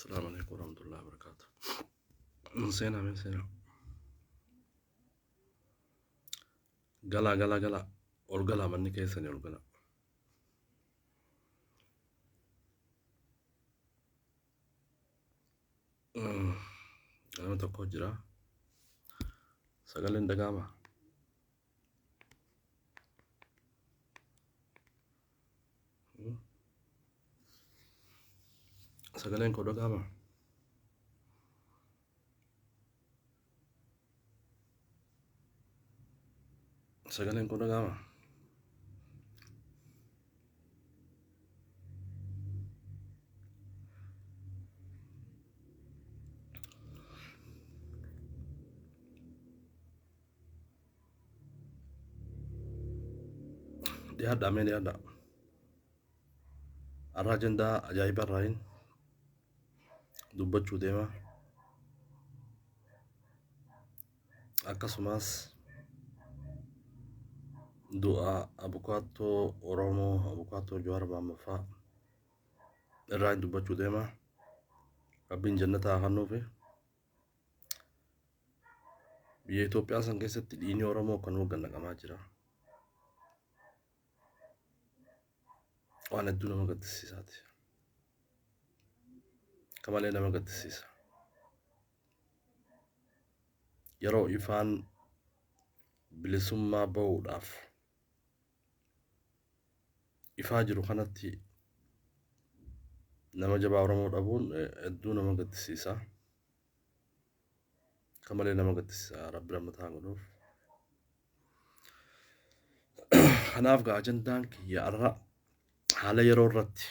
Assalamu alaikum warahmatullahi wabarakatuh. Seenaa mee seenaa. Galaa galaa galaa. Ol galaa manni keessanii ol galaa. Nama tokko jira. Sagaleen dhaga'ama. Sagaleen koo dhaga'ama. Sagaleen koo dhaga'ama. Dhiyaadhaa mee dhiyaadhaa. Har'a ajandaa ajaa'iba irraayin dubbachuu deema. Akkasumas du'a abukaattoo Oromoo abukaattoo Jawaar Mohaammed irraayin dubbachuu deema. Rabbiin jannata haa kennuufi. Biyya Itoophiyaa san keessatti dhiigni Oromoo akkanuma gad naqamaa jira. Waan hedduu nama gaddisiisaati. Akka malee nama gaddisiisa. Yeroo ifaan bilisummaa bahuudhaaf ifaa jiru kanatti nama jabaa Oromoo dhabuun hedduu nama gaddisiisa. Akka malee nama gaddisiisa. Rabbi rahmata haa godhuuf. Kanaaf gaa ajandaan kiyya har'a haala yeroo irratti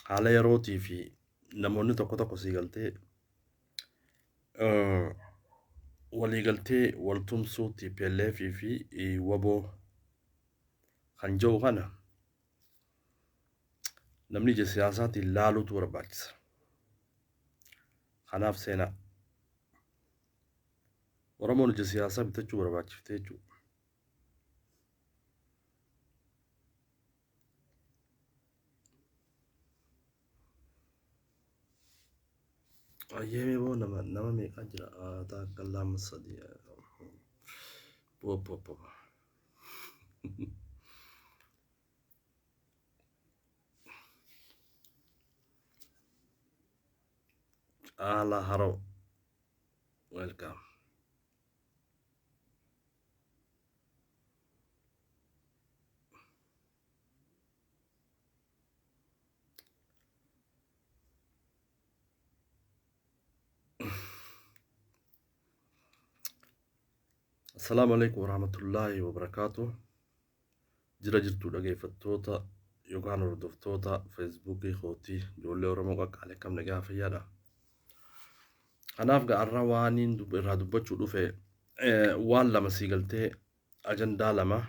haala yerootii fi namoonni tokko tokko sii galtee waliigaltee waltumsuu TPLF fi waboo kan jedhu kana namni ija siyaasaatiin laaluutu barbaachisa. Kanaaf seenaa. Oromoon ija siyaasaa bitachuu barbaachifte jechuudha. Ayyee boo nama nama meeqaa jira? Takka lama sadii. Bo bo bo. Caalaa Haroo. Welcome. Assalaamu alaikum warahmatullaahi wabarakaatu. Jira jirtu dhageeffattoota yookaan hordoftoota feesbuukii kootii ijoollee Oromoo qaqqaalee akkam nagaa fayyaadha. Kanaaf ga'arra waaniin irraa dubbachuu dhufe waan lama sii galtee ajandaa lama.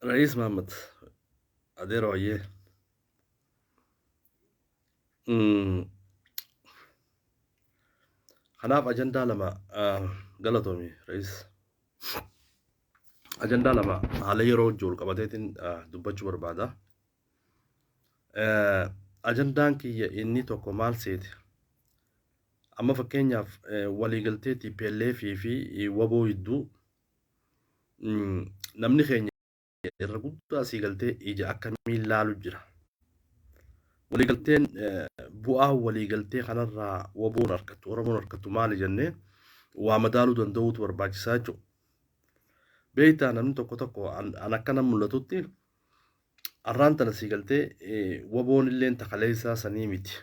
Ra'iis Mahammad Adeeroo ayyee. Kanaaf ajandaa lama galatoomi Ra'iis. Ajandaa lama haala yeroo wajjin wal qabateetiin dubbachuu barbaada. Ajandaan kiyya inni tokko maal seete? Amma fakkeenyaaf waliigaltee TPLF fi waboo gidduu namni keenya irra guddaa sii galtee ija akkamiin laalu jira. Waliigalteen bu'aa waliigaltee kanarraa waboon argattu Oromoon argattu maali jennee waa madaaluu danda'uutu barbaachisaa jechuudha. Beektaa namni tokko tokko an akka nan mul'atutti arraan tana sii galtee waboon illeen takaleessaa sanii miti.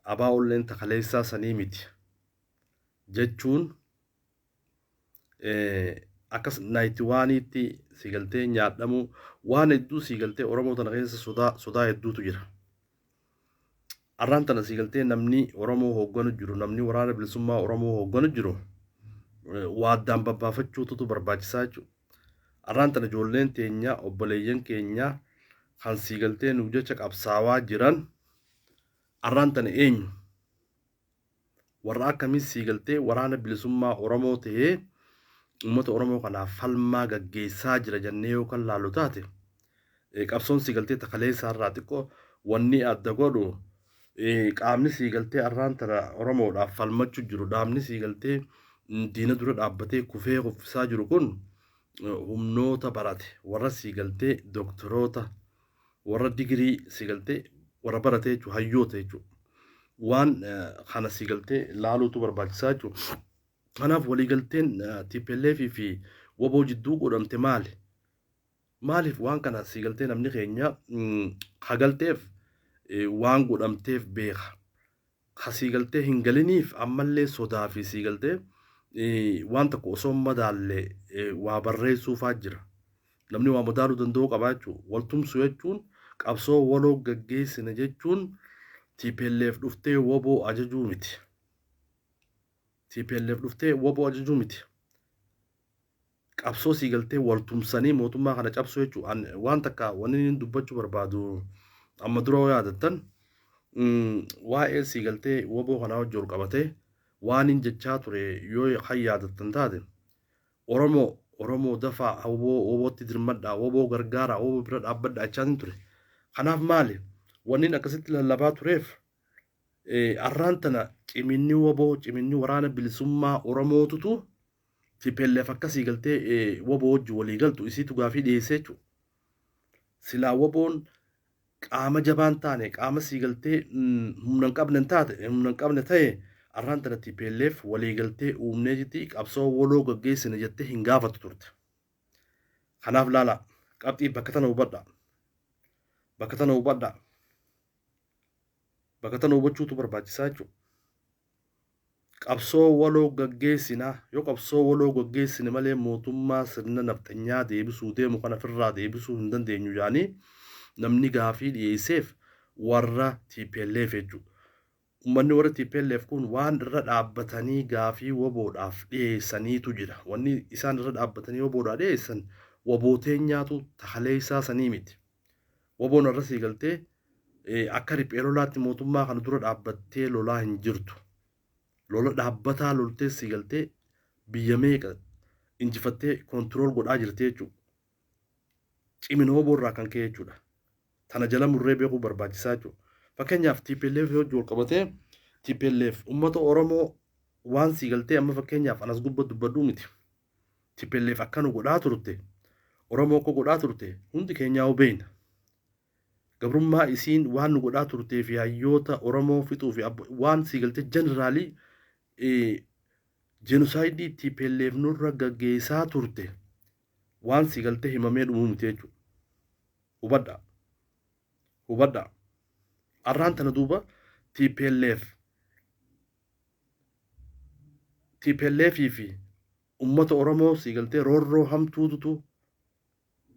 Abaa'oon illeen takaleessaa sanii miti jechuun akkas naayiti waaniitti si galtee nyaadhamuu waan hedduu si galtee Oromoo tana keessa sodaa sodaa hedduutu jira. Arraan tana si galtee namni Oromoo hoogganu jiru namni waraana bilisummaa Oromoo hoogganu jiru waa addaan babbaafachuutu barbaachisaa jechuudha. Arraan tana ijoolleen teenya obboleeyyan keenya kan sii galtee nuuf jecha qabsaawaa jiran arraan tana eenyu? Warra akkamii sii galtee waraana bilisummaa Oromoo tahee Uummata Oromoo kanaaf falmaa gaggeessaa jira jennee yoo kan laallu taate, qabsoon siigaltee takaleessaa irraa xiqqoo wanni adda godhu, qaamni siigaltee arraan tana Oromoodhaaf falmachuu jiru, dhaabni siigaltee diina dura dhaabbatee kufee kuffisaa jiru kun, humnoota barate, warra siigaltee doktoroota, warra digirii siigaltee, warra barate jechuudha, hayyoota jechuudha. Waan kana siigaltee laaluutu barbaachisaa jechuudha. Kanaaf waliigalteen TPLF fi WBO jidduu godhamte maali? Maaliif waan kana siigaltee namni keenya hagalteef waan godhamteef beeka. Ka siigaltee hin galiniif ammallee sodaa fi siigaltee waan tokko osoo hin madaalle waa barreessuufaa jira. Namni waa madaaluu danda'uu qaba jechuudha. Waltumsuu jechuun, qabsoo waloo gaggeessina jechuun, TPLF dhuftee WBO ajajuu miti. TPLF dhuftee WBO ajajuu miti. Qabsoo siigaltee waltumsanii mootummaa kana cabsuu jechuudha. Waan takka wanni inni dubbachuu barbaadu, amma dura yoo yaadattan, waa'ee siigaltee WBO kanaa wajjin wal qabatee waan hin jechaa ture yoo kan yaadattan taate, Oromoo, Oromoo dafaa WBO, WBOtti dirmadhaa, WBO gargaaraa, WBO bira dhaabbadhaa jechaa ture. Kanaaf maali? Wanni akkasitti lallabaa tureef, arraan tana ciminni WBO, ciminni waraana bilisummaa Oromootutu TPLF akkasii galtee WBO wajjin walii galtu isiitu gaafii dhiyeessee jechuudha. Silaa WBOn qaama jabaan taane, qaama sii galtee humna hin qabne taate, humna hin qabne ta'e, arraan tana TPLF walii galtee uumnee jirti, qabsoo waloo gaggeessine jettee hin gaafatu turte. Kanaaf laala, qabxii bakka tana hubadha. Bakka tana hubadha. Bakka tana hubachuutu barbaachisaa jechuudha. Qabsoo waloo gaggeessinaa, yoo qabsoo waloo gaggeessine malee mootummaa sirna nafxanyaa deebisuu deemu kana ofirraa deebisuu hin dandeenyu yaanii namni gaafii dhiyeesseef warra TPLF jechuudha. Uummanni warra TPLF kun waan irra dhaabbatanii gaafii WBOdhaaf dhiyeessaniitu jira. Wanni isaan irra dhaabbatanii WBOdhaaf dhiyeessan WBO teenyaatu takaleessaa sanii miti. WBOn irra sii galtee akka riphee lolaatti mootummaa kana dura dhaabbattee lolaa hin jirtu. Lola dhaabbataa loltee sii galtee biyya meeqa injifattee control godhaa jirti jechuudha. Cimina WBO irraa kan ka'e jechuudha. Tana jala murree beekuu barbaachisaa jechuudha. Fakkeenyaaf TPLF yoo wal qabatee, TPLF uummata Oromoo waan sii galtee amma fakkeenyaaf anas gubba dubbadhuu miti. TPLF akka nu godhaa turte, Oromoo akka godhaa turte hundi keenyaa beekna. Gabrummaa isiin waan nu godhaa turtee fi hayyoota Oromoo fixuu fi waan sii galtee general genocide TPLF nurra gaggeessaa turte waan sii galtee himamee dhumuu miti jechuudha. Hubadhaa. Hubadhaa. Arraan tana duuba TPLF fi uummata Oromoo sii galtee roorroo hamtuututu,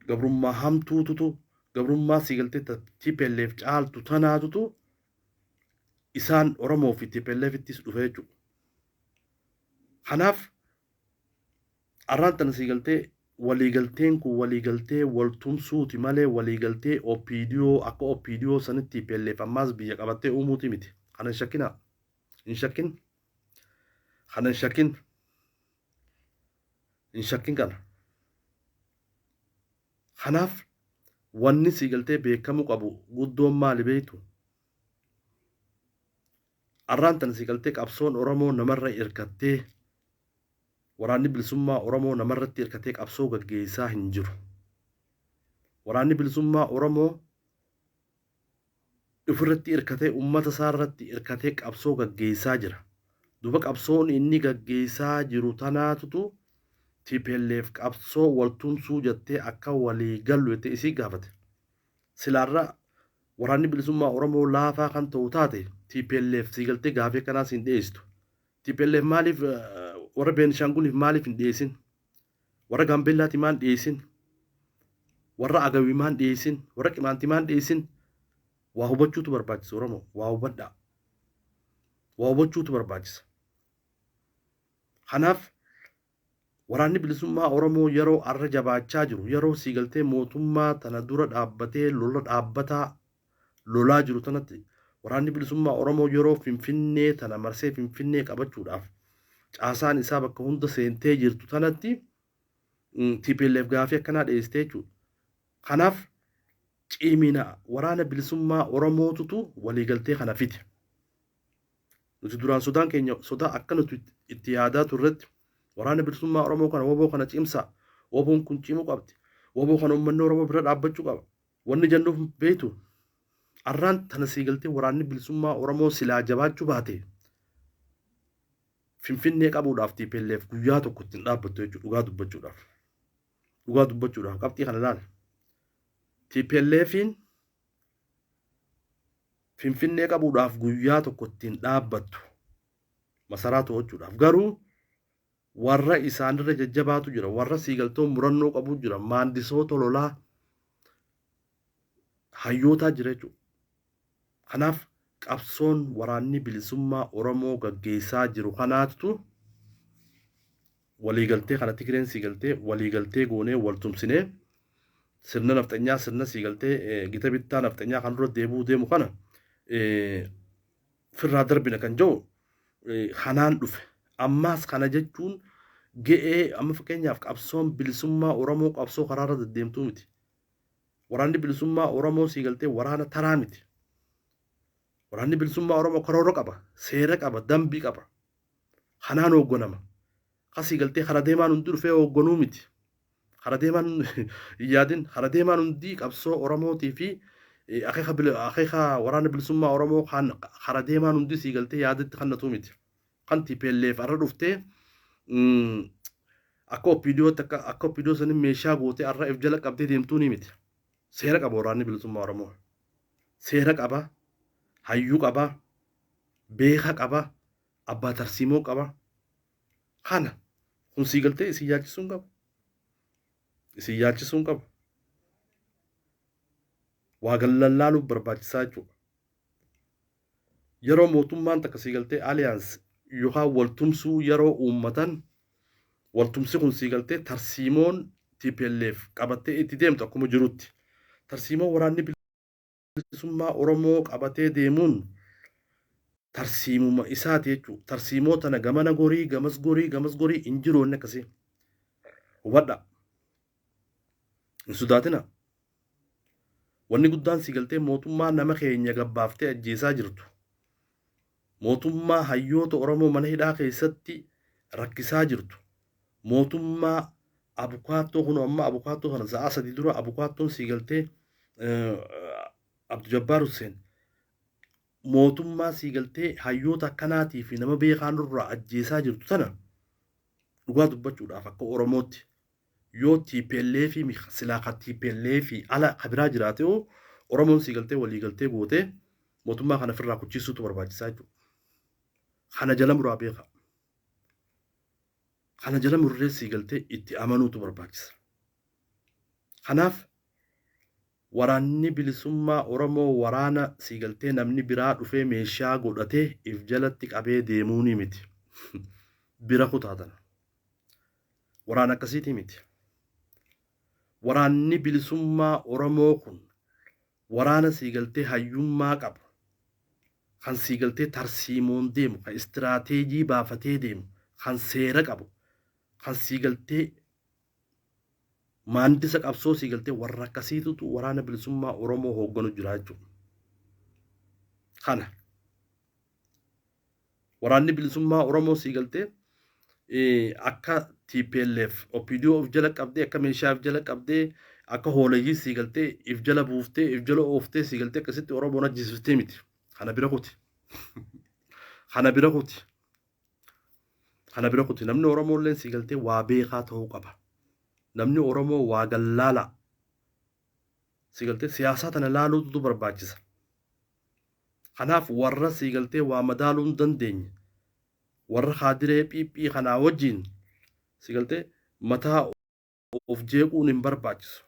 gabrummaa hamtuututu, gabrummaa sii galtee TPLF caaltu tanaatutu isaan Oromoo fi TPLFittis dhufe jechuudha. Kanaaf arraan tana sii galtee waliigalteen kun waliigaltee waltumsuuti malee waliigaltee OPDO akka OPDO sanitti TPLF ammaas biyya qabattee uumuuti miti. Kana hin shakkinaa. Hin shakkin. Kana hin shakkin. Hin shakkin kana. Kanaaf wanni sii galtee beekamuu qabu guddoon maali beektu? Arraan tana sii galtee qabsoon Oromoo namarra hirkattee, waraanni bilisummaa Oromoo namarratti hirkatee qabsoo gaggeessaa hin jiru. Waraanni bilisummaa Oromoo ofirratti hirkatee, uummata isaa irratti hirkatee qabsoo gaggeessaa jira. Duuba qabsoon inni gaggeessaa jiru tanaatutu TPLF qabsoo waltumsuu jettee akka walii gallu jettee isii gaafate. Silaarra waraanni bilisummaa Oromoo laafaa kan ta'u taate, TPLF sii galtee gaafii akkanaas hin dhiyeessitu. TPLF maaliif warra Beenishaanguliif maaliif hin dhiyeessin? Warra Gaambeellaati maan dhiyeessin? Warra Agawii maan dhiyeessin? Warra Qimaantii maan dhiyeessin? Waa hubachuutu barbaachisa Oromoo. Waa hubadhaa. Waa hubachuutu barbaachisa. Kanaaf waraanni bilisummaa Oromoo yeroo arra jabaachaa jiru, yeroo siigaltee mootummaa tana dura dhaabbatee lola dhaabbataa lolaa jiru tanatti, waraanni bilisummaa Oromoo yeroo Finfinnee tana marsee Finfinnee qabachuudhaaf caasaan isaa bakka hunda seentee jirtu tanatti TPLF gaafii akkanaa dhiyeessite jechuudha. Kanaaf cimina waraana bilisummaa Oromootutu waliigaltee kana fide. Nuti duraan sodaan keenya sodaa akka nuti itti yaadaa turretti waraana bilisummaa Oromoo kana woboo kana cimsaa. Woboon kun cimuu qabdi. Woboo kana uummanni Oromoo bira dhaabbachuu qaba. Wanni jennuuf beektu arraan tana sii galtee waraanni bilisummaa Oromoo silaa jabaachuu baate Finfinnee qabuudhaaf TPLF guyyaa tokko ittiin dhaabbattu jechuudha dhugaa dubbachuudhaaf. Dhugaa dubbachuudhaaf qabxii kana ilaali. TPLFin Finfinnee qabuudhaaf guyyaa tokko ittiin dhaabbattu masaraa to'achuudhaaf. Garuu warra isaanirra jajjabaatu jira. Warra siigaltoo murannoo qabu jira. Maandisoota lolaa hayyootaa jira jechuudha. Kanaaf qabsoon waraanni bilisummaa Oromoo gaggeessaa jiru kanaatu waliigaltee kana Tigreen siigaltee waliigaltee goonee waltumsinee sirna nafxanyaa sirna siigaltee gita bittaa nafxanyaa kan dura deebi'uu deemu kana firraa darbina kan jiru kanaan dhufe. Ammaas kana jechuun ga'ee amma fakkeenyaaf qabsoon bilisummaa Oromoo qabsoo karaarra deddeemtuu miti. Waraanni bilisummaa Oromoo siigaltee waraana taraa miti. Waraanni bilisummaa Oromoo karoora qaba, seera qaba, dambii qaba. Kanaan hoogganama. Ka siigaltee kara deemaan hundi dhufee hoogganuu miti. Kara deemaan hin yaadin kara deemaan hundi qabsoo Oromootii fi akeeka waraana bilisummaa Oromoo kan kara deemaan hundi siigaltee yaadatti kannatu miti. Kan TPLF arra dhuftee akka OPDOtti akka OPDO sanin meeshaa gootee arra if jala qabdee deemtuu ni miti. Seera qaba waraanni bilisummaa Oromoo. Seera qaba, hayyuu qaba, beeka qaba, abbaa tarsiimoo qaba. Kana kun siigaltee isin yaachisuu hin qabu. Isin yaachisuu hin qabu. Waa gallallaaluuf barbaachisaa jechuudha. Yeroo mootummaan takka siigaltee alliance yookaan waltumsuu yeroo uummatan waltumsi kun siigaltee tarsiimoon TPLF qabattee itti deemtu akkuma jirutti. Tarsiimoo waraanni bilisummaa Oromoo qabatee deemuun tarsiimuma isaati jechuudha. Tarsiimoo tana gamana gorii, gamas gorii, gamas gorii hin jiru inni akkasii. Hubadhaa. Hin sodaatina. Wanni guddaan siigaltee mootummaa nama keenya gabbaaftee ajjeesaa jirtu. Mootummaa hayyoota Oromoo mana hidhaa keessatti rakkisaa jirtu. Mootummaa abukaattoo kun amma abukaattoo kana sa'a 3 dura abukaattoon siigaltee Abdu Jabbaar Hussein mootummaa siigaltee hayyoota akkanaatii fi nama beekaa nurraa ajjeesaa jirtu tana dhugaa dubbachuudhaaf akka Oromootti yoo TPLF silaa ka TPLF ala ka biraa jiraate Oromoon siigaltee waliigaltee gootee mootummaa kana ofirraa kuchisuutu barbaachisaa jechuudha. Kana jala muraa beekaa. Kana jala murree siigaltee itti amanuutu barbaachisa. Kanaaf waraanni bilisummaa Oromoo waraana siigaltee namni biraa dhufee meeshaa godhatee if jalatti qabee deemuu ni miti. Bira kutaatan. Waraana akkasiitii miti. Waraanni bilisummaa Oromoo kun waraana siigaltee hayyummaa qabu, kan siigaltee tarsiimoon deemu, kan istiraateejii baafatee deemu, kan seera qabu, kan siigaltee maandisa qabsoo siigaltee warra akkasiitutu waraana bilisummaa Oromoo hoogganu jira jechuudha. Kana waraanni bilisummaa Oromoo siigaltee akka TPLF OPDO of jala qabdee akka meeshaa of jala qabdee akka hooleyyii siigaltee if jala buuftee if jala ooftee siigaltee akkasitti Oromoon ajjeesiftee miti. Kana bira kuti. Kana bira kuti. Kana bira kuti. Namni Oromoo illee siigaltee waa beekaa ta'uu qaba. Namni Oromoo waa gallaalaa. Siigaltee siyaasaa tana laaluutu barbaachisa. Kanaaf warra siigaltee waa madaaluu hin dandeenye warra kaadiree phiiphii kanaa wajjin siigaltee mataa of jeequun hin barbaachisu.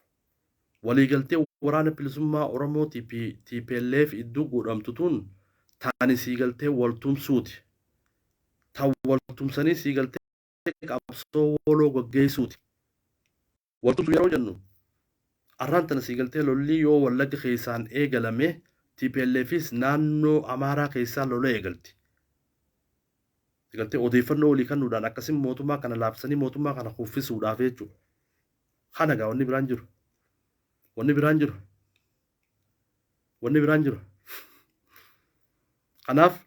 Waliigaltee waraana bilisummaa Oromoo TPLF iddoo godhamtu tun taani siigaltee waltumsuuti. Tan waltumsanii siigaltee qabsoo waloo gaggeessuuti. Waltumsuu yeroo jennu arraan tana siigaltee lolli yoo Wallagga keessaan eegalame TPLFis naannoo Amaaraa keessaa lola eegalti. Siigaltee odeeffannoo walii kennuudhaan akkasin mootummaa kana laafsanii mootummaa kana kuffisuudhaaf jechuudha. Kana gaa wanni biraan jiru. Wanni biraan jiru. Wanni biraan jiru. Kanaaf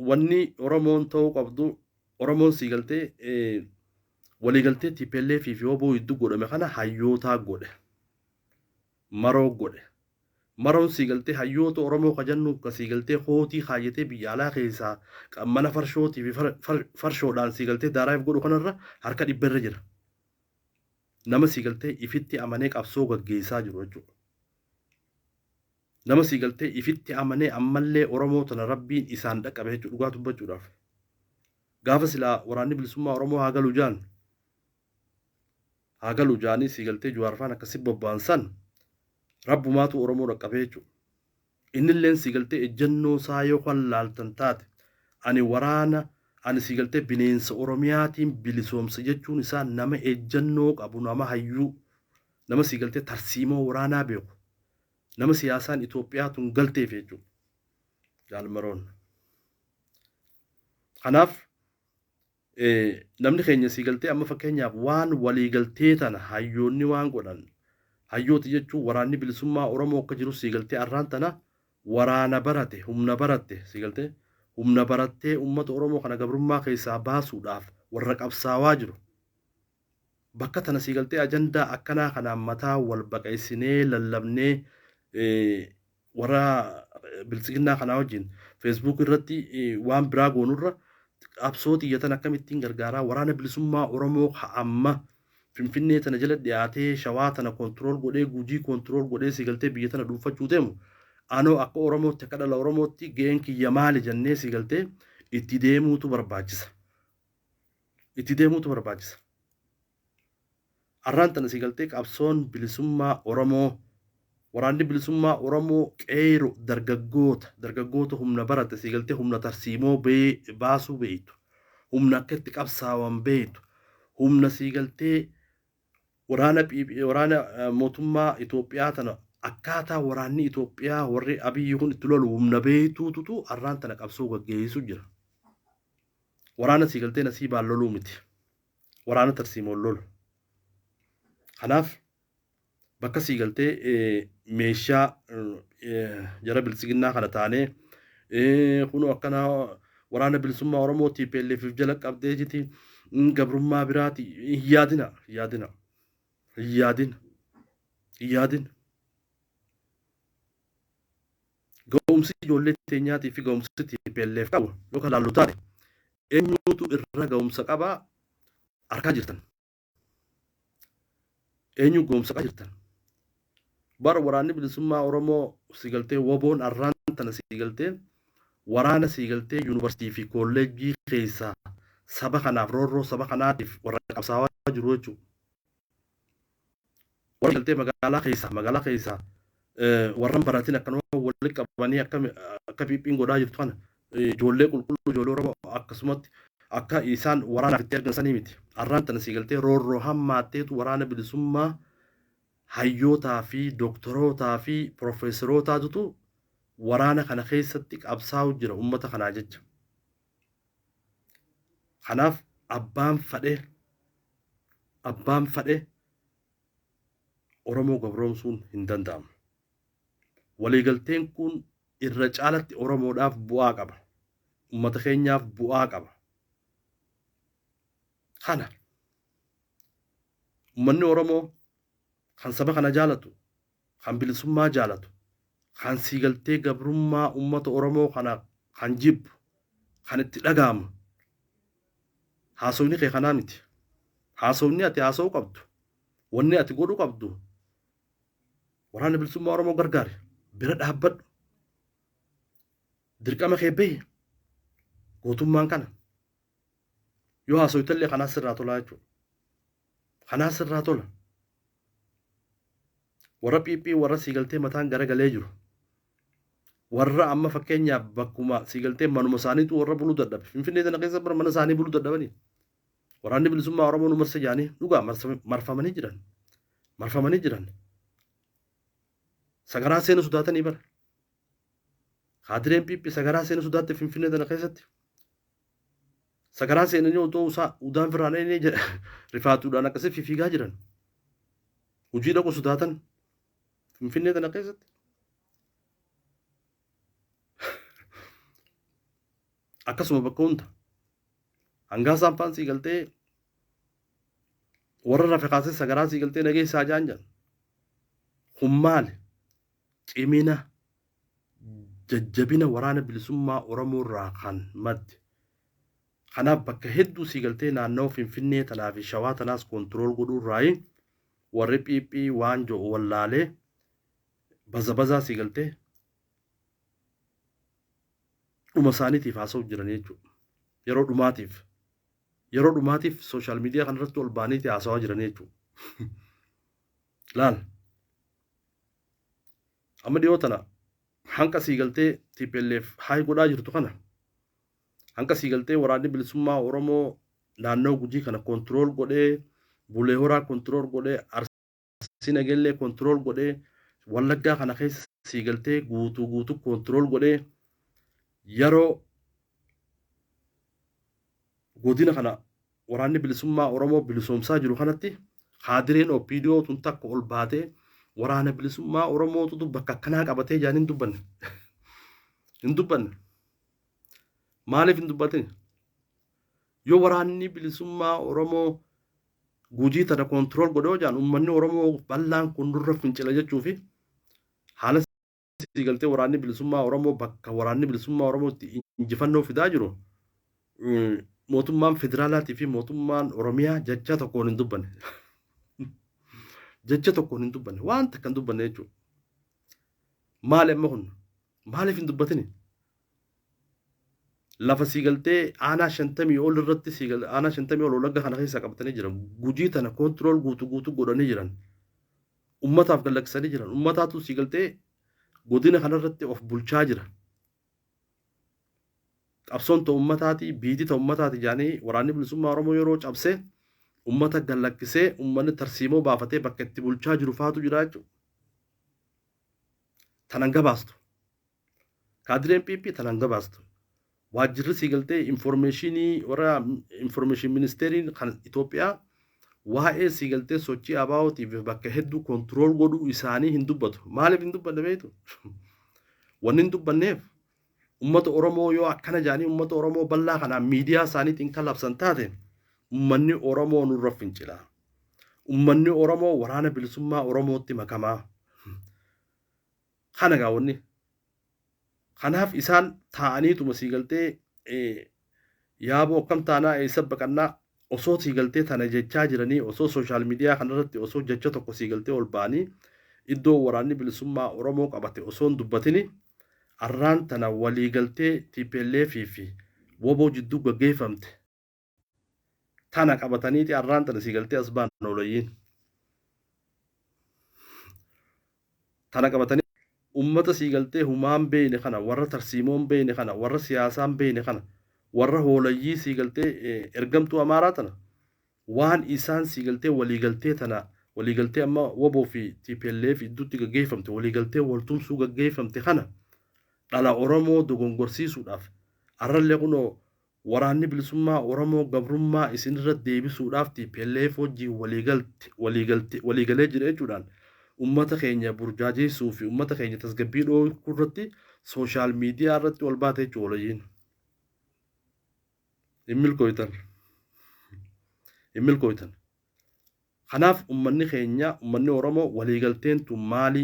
wanni Oromoon ta'uu qabdu Oromoon sii galtee waliigaltee TPLF fi WBO gidduu godhame kana hayyootaa godhe. Maroo godhe. Maroon sii galtee hayyoota Oromoo ka jennu ka sii galtee kootii kaayyatee biyya alaa keessaa mana farshootii fi farshoodhaan sii galtee daaraaf godhu kanarra harka dhibba irra jira. Nama sii galtee ifitti amanee qabsoo gaggeessaa jiru jechuudha. Nama sii galtee ifitti amanee ammallee Oromoo tana Rabbiin isaan dhaqqabe jechuudha dhugaa dubbachuudhaaf. Gaafa silaa waraanni bilisummaa Oromoo haa galu jaan haa galu jaanii sii galtee Jawaar faan akkasi bobba'an san Rabbumaatu Oromoo dhaqqabee jechuudha. Innilleen sii galtee ejjennoo isaa yoo kan laaltan taate ani waraana ani sii galtee bineensa Oromiyaatiin bilisoomsa jechuun isaa nama ejjennoo qabu, nama hayyuu, nama sii galtee tarsiimoo waraanaa beeku, nama siyaasaan Itoophiyaa tun galteef jechuudha. Jaal Maroon. Kanaaf namni keenya sii galtee amma fakkeenyaaf waan walii galtee tana hayyoonni waan godhan hayyooti jechuun waraanni bilisummaa Oromoo akka jiru sii galtee arraan tana waraana barate humna baratte sii galtee humna barattee uummata Oromoo kana gabrummaa keessaa baasuudhaaf warra qabsaawaa jiru. Bakka tana sii galtee ajandaa akkanaa kanaan mataa wal baqeessinee lallabnee warra biltsiginnaa kanaa wajjin Facebook irratti waan biraa goonurra qabsoo xiyyatan akkamittiin gargaaraa waraana bilisummaa Oromoo ka amma Finfinnee tana jala dhiyaatee Shawaa tana control godhee Gujii control godhee sii galtee biyya tana dhuunfachuu deemu anoo akka Oromootti akka dhala Oromootti ga'een kiyya maali jennee sii galtee itti deemuutu barbaachisa. Itti deemuutu barbaachisa. Arraan tana sii galtee qabsoon bilisummaa Oromoo waraanni bilisummaa Oromoo qeeyro dargaggoota dargaggoota humna barate sii galtee humna tarsiimoo baasuu beeytu, humna akka itti qabsaawan beeytu, humna sii galtee waraana waraana mootummaa Itoophiyaa tana akkaataa waraanni Itoophiyaa warri Abiyyi kun itti lolu humna beeytuututu arraan tana qabsoo gaggeessu jira. Waraana sii galtee nasiibaan loluu miti. Waraana tarsiimoon lolu. Kanaaf bakka sii galtee meeshaa jara biltsiginnaa kana taanee kunoo akkana waraana bilisummaa Oromoo TPLF jala qabdee jiti gabrummaa biraati hin yaadina, hin yaadina, hin yaadina, hin yaadina. Ga'umsi ijoollee teenyaatii fi ga'umsi TPLF qabu yoo kan laallu taate eenyutu irra ga'umsa qabaa arkaa jirtan. Eenyu ga'umsa qabaa jirtan. Bara waraanni bilisummaa Oromoo siigaltee woboon arraan tana siigaltee waraana siigaltee yuunivarsiitii fi kolleejjii keessaa saba kanaaf roorroo saba kanaatiif warra qabsaawaa jiru jechuudha. Warra galtee magaalaa keessaa warra hin baratin akkanuma walitti qabanii akka piiphiin godhaa jirtu kana ijoollee qulqulluu ijoollee Oromoo akkasumatti akka isaan waraanaaf itti argan sanii miti. Arraan tana sii galtee roorroo hammaatteetu waraana bilisummaa hayyootaa fi dooktorootaa fi piroofeeserootaatutu waraana kana keessatti qabsaa'u jira uummata kanaa jecha. Kanaaf abbaan fadhe Oromoo gabroomsuun hin danda'amu. Waliigalteen kun irra caalatti Oromoodhaaf bu'aa qaba. Uummata keenyaaf bu'aa qaba. Kana uummanni Oromoo kan saba kana jaalatu, kan bilisummaa jaalatu, kan siigaltee gabrummaa uummata Oromoo kana kan jibbu, kan itti dhaga'amu haasofni kee kanaa miti. Haasofni ati haasa'uu qabdu, wanni ati godhuu qabdu waraana bilisummaa Oromoo gargaari, bira dhaabbadhu. Dirqama kee bahi. Gootummaan kana. Yoo haasoftellee kanaa sirraa tolaa jechuudha. Kanaa sirraa tola. Warra phiiphii warra siigaltee mataan garagalee jiru. Warra amma fakkeenyaaf bakkuma siigaltee manuma isaaniitu warra buluu dadhabe. Finfinnee sana keessa bara mana isaanii buluu dadhabanii. Waraanni bilisummaa Oromoo nu marsa jaanii dhugaa marfamanii jiran. Marfamanii jiran. Sagaraa seenu sodaatanii bara. Kaadireen phiiphii sagaraa seenu sodaatte Finfinnee tana keessatti. Sagaraa seenanii otoo isaa udaan firraan eenyee jedha rifaatuudhaan akkasii fiigaa jiran. Hojii dhaqu sodaatan Finfinnee tana keessatti. Akkasuma bakka hunda. Hangaasaan faan sii galtee warra rafe kaasee sagaraa sii galtee nageessaa jaan jedhan. Kun maali? Cimina jajjabina waraana bilisummaa Oromoo irraa kan madde. Kanaaf bakka hedduu sii galtee naannawa Finfinnee tanaa fi Shawaa tanaas control godhuu irraayi warri PP waan jo'u wallaalee bazabazaa sii galtee dhuma isaaniitiif haasa'u jiran jechuudha. Yeroo dhumaatiif yeroo dhumaatiif social media kanarratti ol ba'aniiti haasawaa jiran jechuudha. Laal. Amma dhiyoo tana hanqa sii galtee TPLF haay godhaa jirtu kana hanqa sii galtee waraanni bilisummaa Oromoo naannoo Gujii kana kontirool godhee Bulee Horaa kontirool godhee Arsii Nagellee kontirool godhee Wallaggaa kana keessa sii galtee guutuu guutuu kontirool godhee yeroo godina kana waraanni bilisummaa Oromoo bilisoomsaa jiru kanatti kaadireen OPDO tun takka ol baatee waraana bilisummaa Oromootutu bakka akkanaa qabatee jaan hin dubbanne. Hin dubbanne. Maaliif hin dubbatin? Yoo waraanni bilisummaa Oromoo Gujii tana koontirool godhee jaan uummanni Oromoo bal'aan kun nurra fincila jechuufi haala sii galtee waraanni bilisummaa Oromoo bakka waraanni bilisummaa Oromoo itti injifannoo fidaa jiru mootummaan federaalaatii fi mootummaan Oromiyaa jecha tokkoon hin dubbanne. Jecha tokkoon hin dubbanne. Waan takka hin dubbanne jechuudha. Maali amma kun? Maaliif hin dubbatini? Lafa sii galtee aanaa shantamii ol irratti sii galtee aanaa shantamii ol Wallagga kana keessaa qabatanii jiran. Gujii tana koontirool guutuu guutuu godhanii jiran. Ummataaf gad lakkisanii jiran. Ummataatu sii galtee godina kanarratti of bulchaa jira. Qabsoon ta ummataati, biiti ta ummataati jaanii waraanni bilisummaa Oromoo yeroo cabse ummata gad lakkisee ummanni tarsiimoo baafatee bakka itti bulchaa jiru faatu jira jechuudha. Tanan gabaastu. Kaadireen PP tanan gabaastu. Waajjirri sii galtee informeeshinii warra informeeshin ministeeriin kan Itoophiyaa waa'ee sii galtee sochii ABOtiif bakka hedduu kontirool godhuu isaanii hin dubbatu. Maaliif hin dubbanne beektu? Wanni hin dubbanneef ummata Oromoo yoo akkana jedhanii ummata Oromoo bal'aa kanaan miidiyaa isaaniitiin kan labsan taate ummanni Oromoo nurra fincila. Ummanni Oromoo waraana bilisummaa Oromootti makamaa. Kana gaa wanni. Kanaaf isaan taa'aniituma sii galtee yaaboo akkam taanaa eessa baqannaa osoo sii galtee tana jechaa jiranii osoo sooshaal miidiyaa kanarratti osoo jecha tokko sii galtee ol ba'anii iddoo waraanni bilisummaa Oromoo qabate osoo hin dubbatini arraan tana walii galtee TPLF fi woboo jidduu gaggeeffamte tana qabataniiti arraan tana sii galtee as ba'an oolayyiin. Tana qabatanii ummata sii galtee humaan beeyne kana warra tarsiimoon beeyne kana warra siyaasaan beeyne kana warra hoolayyii sii galtee ergamtuu amaaraa tana waan isaan sii galtee walii galtee tana walii galtee amma wbo fi tplf idduutti gaggeeffamte walii galtee waltumsuu gaggeeffamte kana dhala Oromoo dogongorsiisuudhaaf arrallee kunoo Waraanni Bilisummaa Oromoo gabrummaa isinirra deebisuudhaaf tplf wajjiin waliigalte waliigalte waliigalee jira jechuudhaan ummata keenya burjaajeessuu fi ummata keenya tasgabbii dhoorkuu irratti sooshaal miidiyaa irratti ol baate jechuudha hooleyyiin. Hin milkooytan. Hin milkooytan. Kanaaf ummanni keenya ummanni Oromoo waliigalteen tun maali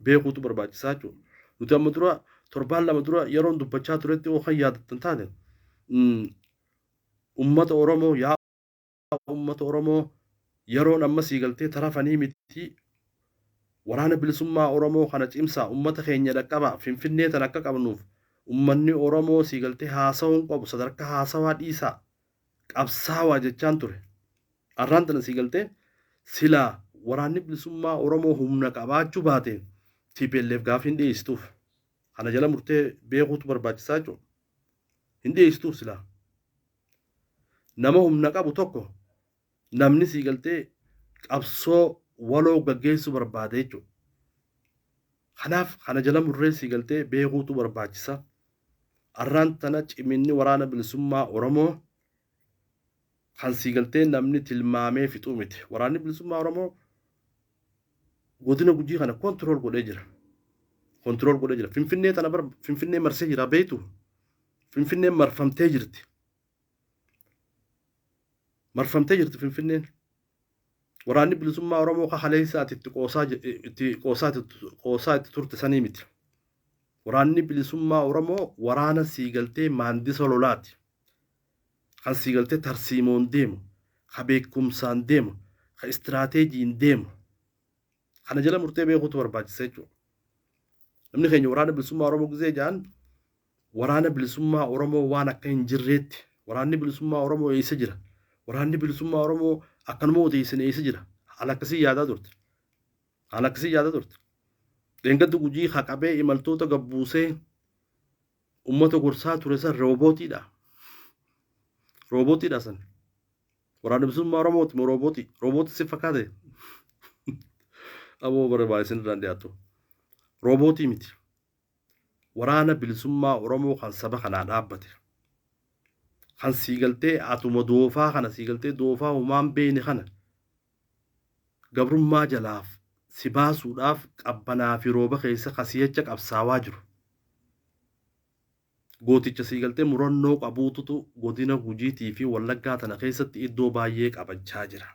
beekuutu barbaachisaa jechuudha. Nuti amma dura torbaan lama dura yeroon dubbachaa turetti yoo kan yaadattan taate ummata Oromoo yaa ummata Oromoo yeroon amma sii galtee tarafanii miti waraana bilisummaa Oromoo kana cimsaa ummata keenya dhaqqabaa Finfinnee tan akka qabnuuf ummanni Oromoo sii galtee haasawuun qabu sadarkaa haasawaa dhiisaa qabsaawaa jechaan ture. Arraan tana sii galtee silaa waraanni bilisummaa Oromoo humna qabaachuu baate tplf gaafii hin dhiyeessituuf. Kana jala murtee beekuutu barbaachisaa jechuudha. Hin dhiyeessituuf silaa. Nama humna qabu tokko namni sii galtee qabsoo waloo gaggeessuu barbaade jechuudha. Kanaaf kana jala murree sii galtee beekuutu barbaachisa. Arraan tana ciminni waraana bilisummaa Oromoo kan siigaltee namni tilmaamee fixuu miti. Waraanni bilisummaa Oromoo godina Gujii kana control godhee jira. Control godhee jira. Finfinnee tana bara Finfinnee marsee jira beektu. Finfinneen marfamtee jirti. Marfamtee jirti Finfinneen. Waraanni bilisummaa Oromoo ka kaleessa ati itti qoosaa itti qoosaa qoosaa itti turte sanii miti. Waraanni bilisummaa Oromoo waraana siigaltee maandisa lolaati. Kan siigaltee tarsiimoon deemu, ka beekumsaan deemu, ka istiraateejiin deemu. Kana jala murtee beekuutu barbaachisa jechuudha. Namni keenya waraana bilisummaa Oromoo gizee jedhan waraana bilisummaa Oromoo waan akka hin jirreetti. Waraanni bilisummaa Oromoo eessa jira? Waraanni bilisummaa Oromoo akkanuma odeessan eessa jira? Haala akkasii yaadaa turte. Haala akkasii yaadaa turte. Dheengadda Gujii haqabee imaltoota gabbuusee ummata gorsaa ture san roobootiidha. Roobootiidha san. Waraana bilisummaa Oromooti moo roobootii? Roobootii si fakkaate? Aboo bara baay'ee isin irraan dhiyaatu. Roobootii miti. Waraana bilisummaa Oromoo kan saba kanaa dhaabbate. Kan siigaltee atuma doofaa kana siigaltee doofaa humaan beene kana gabrummaa jalaaf si baasuudhaaf qabbanaa fi rooba keessa kasiyacha qabsaawaa jiru. Gooticha siigaltee murannoo qabuututu godina Gujiitii fi Wallaggaa tana keessatti iddoo baay'ee qabachaa jira.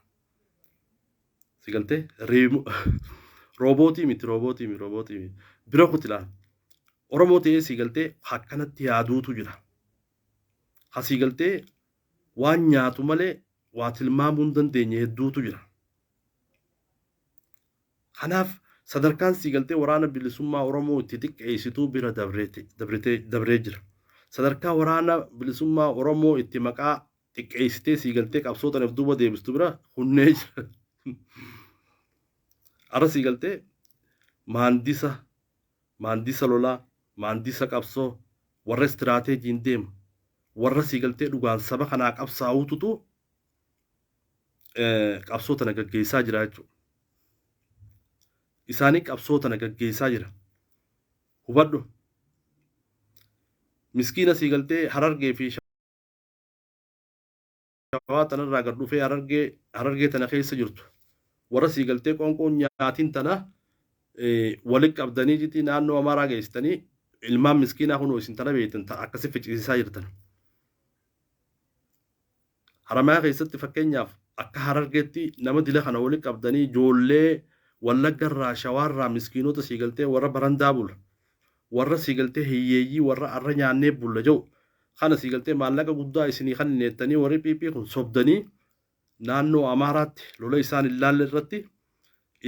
Siigaltee roobootii miti, roobootii miti, roobootii miti. Bira kutilaa. Oromoo ta'ee siigaltee akkanatti yaaduutu jira. Ha siigaltee waan nyaatu malee waa tilmaamuu hin dandeenye hedduutu jira. Kanaaf sadarkaan siigaltee waraana bilisummaa Oromoo itti xiqqeessituu bira dabree jira. Sadarkaa waraana bilisummaa Oromoo itti maqaa xiqqeessitee siigaltee qabsoo tanaaf duuba deebistu bira hunnee jira. Arra siigaltee maandisa, maandisa lolaa, maandisa qabsoo, warra istiraateejiin deemu, warra siigaltee dhugaan saba kanaa qabsaa'uututu qabsoo tana gaggeessaa jira jechuudha. Isaanii qabsoo tana gaggeessaa jira. Hubadhu. Miskiina siigaltee Harargee fi Shawaa tanarraa gad dhufee Harargee tana keessa jirtu. Warra siigaltee qoonqoon nyaatiin tana walitti qabdanii jiti naannoo Amaaraa geessitanii ilmaan miskiinaa kunoo isin tana beektan akkasi ficcisiisaa jirtan. Haramayaa keessatti fakkeenyaaf akka Harargeetti nama dila kana walitti qabdanii ijoollee Wallaggarraa Shawaarraa miskiinota siigaltee warra barandaa bula, warra siigaltee hiyyeeyyii warra arra nyaannee bulla jedhu kana siigaltee maallaqa guddaa isinii kannineettanii warri PP kun sobdanii naannoo Amaaraatti lola isaan hin laalle irratti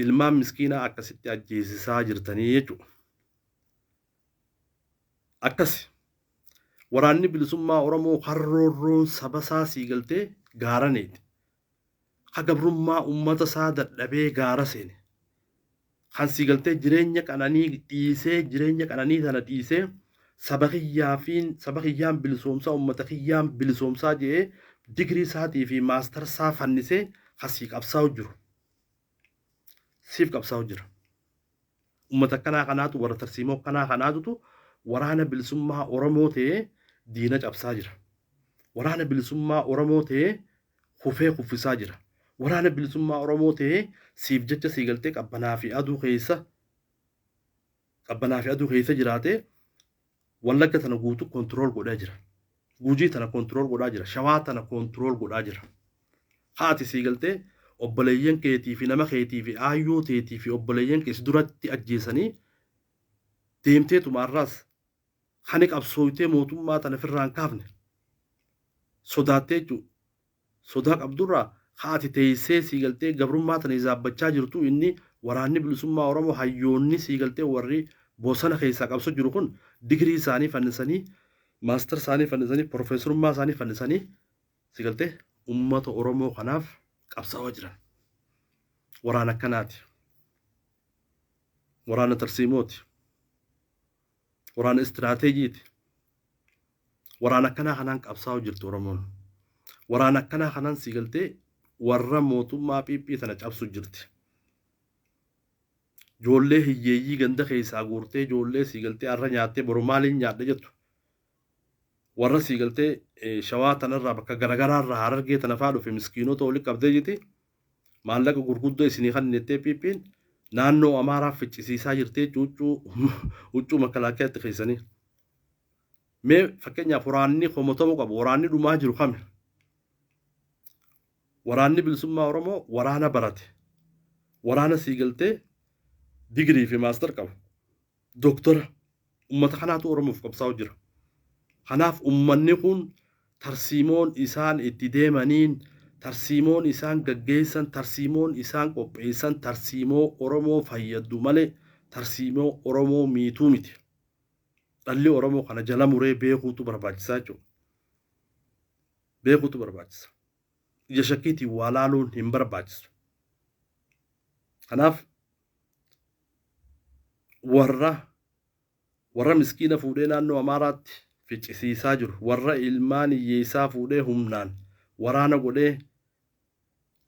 ilmaan miskiinaa akkasitti ajjeesisaa jirtanii jechuudha. Akkasi. Waraanni bilisummaa Oromoo karroorroon saba isaa siigaltee gaara neeti. Ka gabrummaa ummata isaa dadhabee gaara seene. Kan siigaltee jireenya qananii dhiisee, jireenya qananii tana dhiisee saba kiyyaafiin, saba kiyyaan bilisoomsaa, ummata kiyyaan bilisoomsaa jedhee digirii isaatii fi maastar isaa fannisee ka sii qabsaa'u jiru. Siif qabsaa'u jira. Ummata akkanaa kanaatu, warra tarsiimoo akkanaa kanaatutu waraana bilisummaa Oromoo ta'ee diina cabsaa jira. Waraana bilisummaa Oromoo ta'ee kufee kuffisaa jira. Waraana bilisummaa Oromoo ta'ee siif jecha sii galtee qabbanaa fi aduu keessa qabbanaa fi aduu keessa jiraatee Wallagga tana guutuu control godhaa jira. Gujii tana control godhaa jira. Shawaa tana control godhaa jira. Haati sii galtee obboleeyyan keetii fi nama keetii fi aayyoo teetii fi obboleeyyan kee si duratti ajjeesanii deemteetuma har'aas kani qabsooytee mootummaa tana firraan kaafne sodaattee jechuudha. Sodaa qabdurraa haati teessee sii galtee gabrummaa tana hizaabbachaa jirtu inni waraanni bilisummaa Oromoo hayyoonni sii galtee warri bosona keessaa qabso jiru kun digirii isaanii fannisanii, maastar isaanii fannisanii, profeesorummaa isaanii fannisanii sii galtee ummata Oromoo kanaaf qabsaa'aa jiran. Waraana akkanaati. Waraana tarsiimooti. Waraana istiraateejiiti. Waraana akkanaa kanaan qabsaa'u jirti Oromoon. Waraana akkanaa kanaan sii galtee warra mootummaa PP tana cabsu jirti. Ijoollee hiyyeeyyii ganda keessaa guurtee ijoollee sii galtee arra nyaattee boru maaliin nyaadha jettu. Warra sii galtee Shawaa tanarraa bakka garagaraarraa Harargee tana faa dhufe miskiinota walitti qabdee jiti. Maallaqa gurguddoo isinii kanninettee PP'n naannoo Amaaraa ficcisiisaa jirtee huccuu huccuu makalaakiyaatti keessanii. Mee fakkeenyaaf waraanni komatamuu qabu waraanni dhumaa jiru kami? Waraanni bilisummaa Oromoo waraana barate. Waraana sii galtee digirii fi maastar qabu. Doktora ummata kanaatu Oromoof qabsaa'u jira. Kanaaf ummanni kun tarsiimoon isaan itti deemaniin, tarsiimoon isaan gaggeessan, tarsiimoon isaan qopheessan tarsiimoo Oromoo fayyaddu malee tarsiimoo Oromoo miituu miti. Dhalli Oromoo kana jala muree beekuutu barbaachisaa jechuudha. Beekuutu barbaachisa. Ija shakkiitiin waa laaluun hin barbaachisu. Kanaaf warra warra miskiina fuudhee naannoo Amaaraatti ficcisiisaa jiru, warra ilmaan hiyyeessaa fuudhee humnaan waraana godhee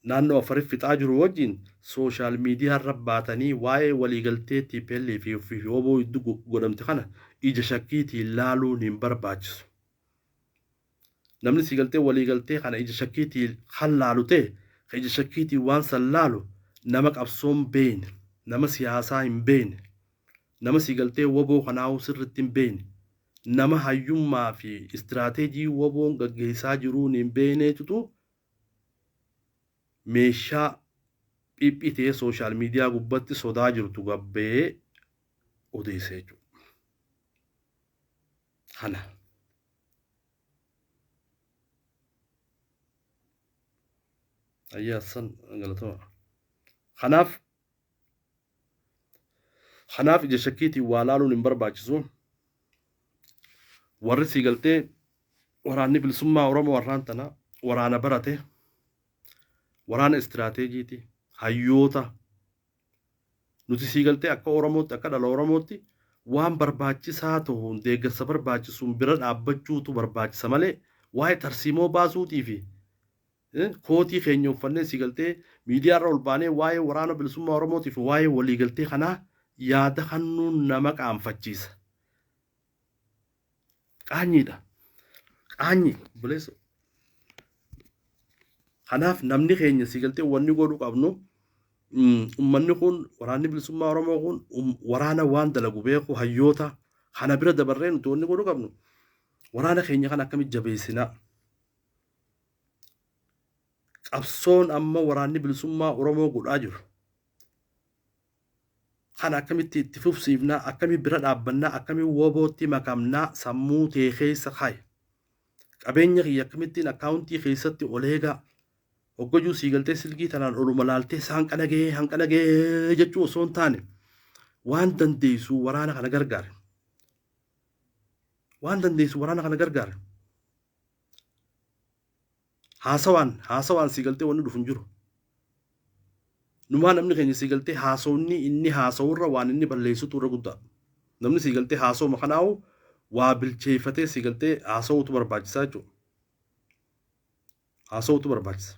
naannoo Afariif fixaa jiru wajjin sooshaal miidiyaa irra baatanii waa'ee waliigaltee TPLF fi WBO gidduu godhamte kana ija shakkiitiin laaluun hin barbaachisu. Namni sii galtee waliigaltee kana ija shakkiitiin kan laalu ta'e, kan ija shakkiitiin waan san laalu nama qabsoo hin beekne, nama siyaasaa hin beekne, nama sii galtee wbo kanaahuu sirriitti hin beekne, nama hayyummaa fi istiraateejii WBOn gaggeessaa jiruun hin beekneetutu meeshaa PP ta'ee sooshaal miidiyaa gubbatti sodaa jirtu gabba'ee odeessa jechuudha. Kana. Ayyaa san galatoma. Kanaaf kanaaf ija shakkiitiin waa laaluun hin barbaachisu. Warri sii galtee waraanni bilisummaa Oromoo warraan tana waraana barate, waraana istiraateejiiti, hayyoota. Nuti sii galtee akka Oromootti, akka dhala Oromootti waan barbaachisaa tahuun deeggarsa barbaachisuun bira dhaabbachuutu barbaachisa malee waa'ee tarsiimoo baasuutii fi kootii keenya uffannee sii galtee miidiyaa irra ol baanee waa'ee waraana bilisummaa Oromootii fi waa'ee waliigaltee kanaa yaada kennuun nama qaanfachiisa. Qaanyiidha. Qaanyi obboleessa. Kanaaf namni keenya sii galtee wanni godhuu qabnu ummanni kun waraanni bilisummaa Oromoo kun waraana waan dalagu beeku hayyoota kana bira dabarree nuti wanni godhuu qabnu waraana keenya kana akkamitti jabeessinaa. Qabsoon amma waraanni bilisummaa Oromoo godhaa jiru kana akkamitti itti fufsiifnaa, akkamitti bira dhaabbannaa, akkamitti wobootti makamnaa sammuu tee keessa kaayi. Qabeenya kiyya akkamittiin akkaawuntii keessatti ol eegaa. Hoggajuu sii galtee silkii tanaan oluma laaltee hanqana gahee hanqana gahee jechuu osoo hin taane waan dandeessu waraana kana gargaare. Waan dandeessu waraana kana gargaare. Haasawaan haasawaan sii galtee wanni dhufu hin jiru. Numaa namni keenya sii galtee haasawni inni haasawurra waan inni balleessutu irra guddaa. Namni sii galtee haasawuma kanaa'u waa bilcheeffatee sii galtee haasawutu barbaachisaa jechuudha. Haasawutu barbaachisa.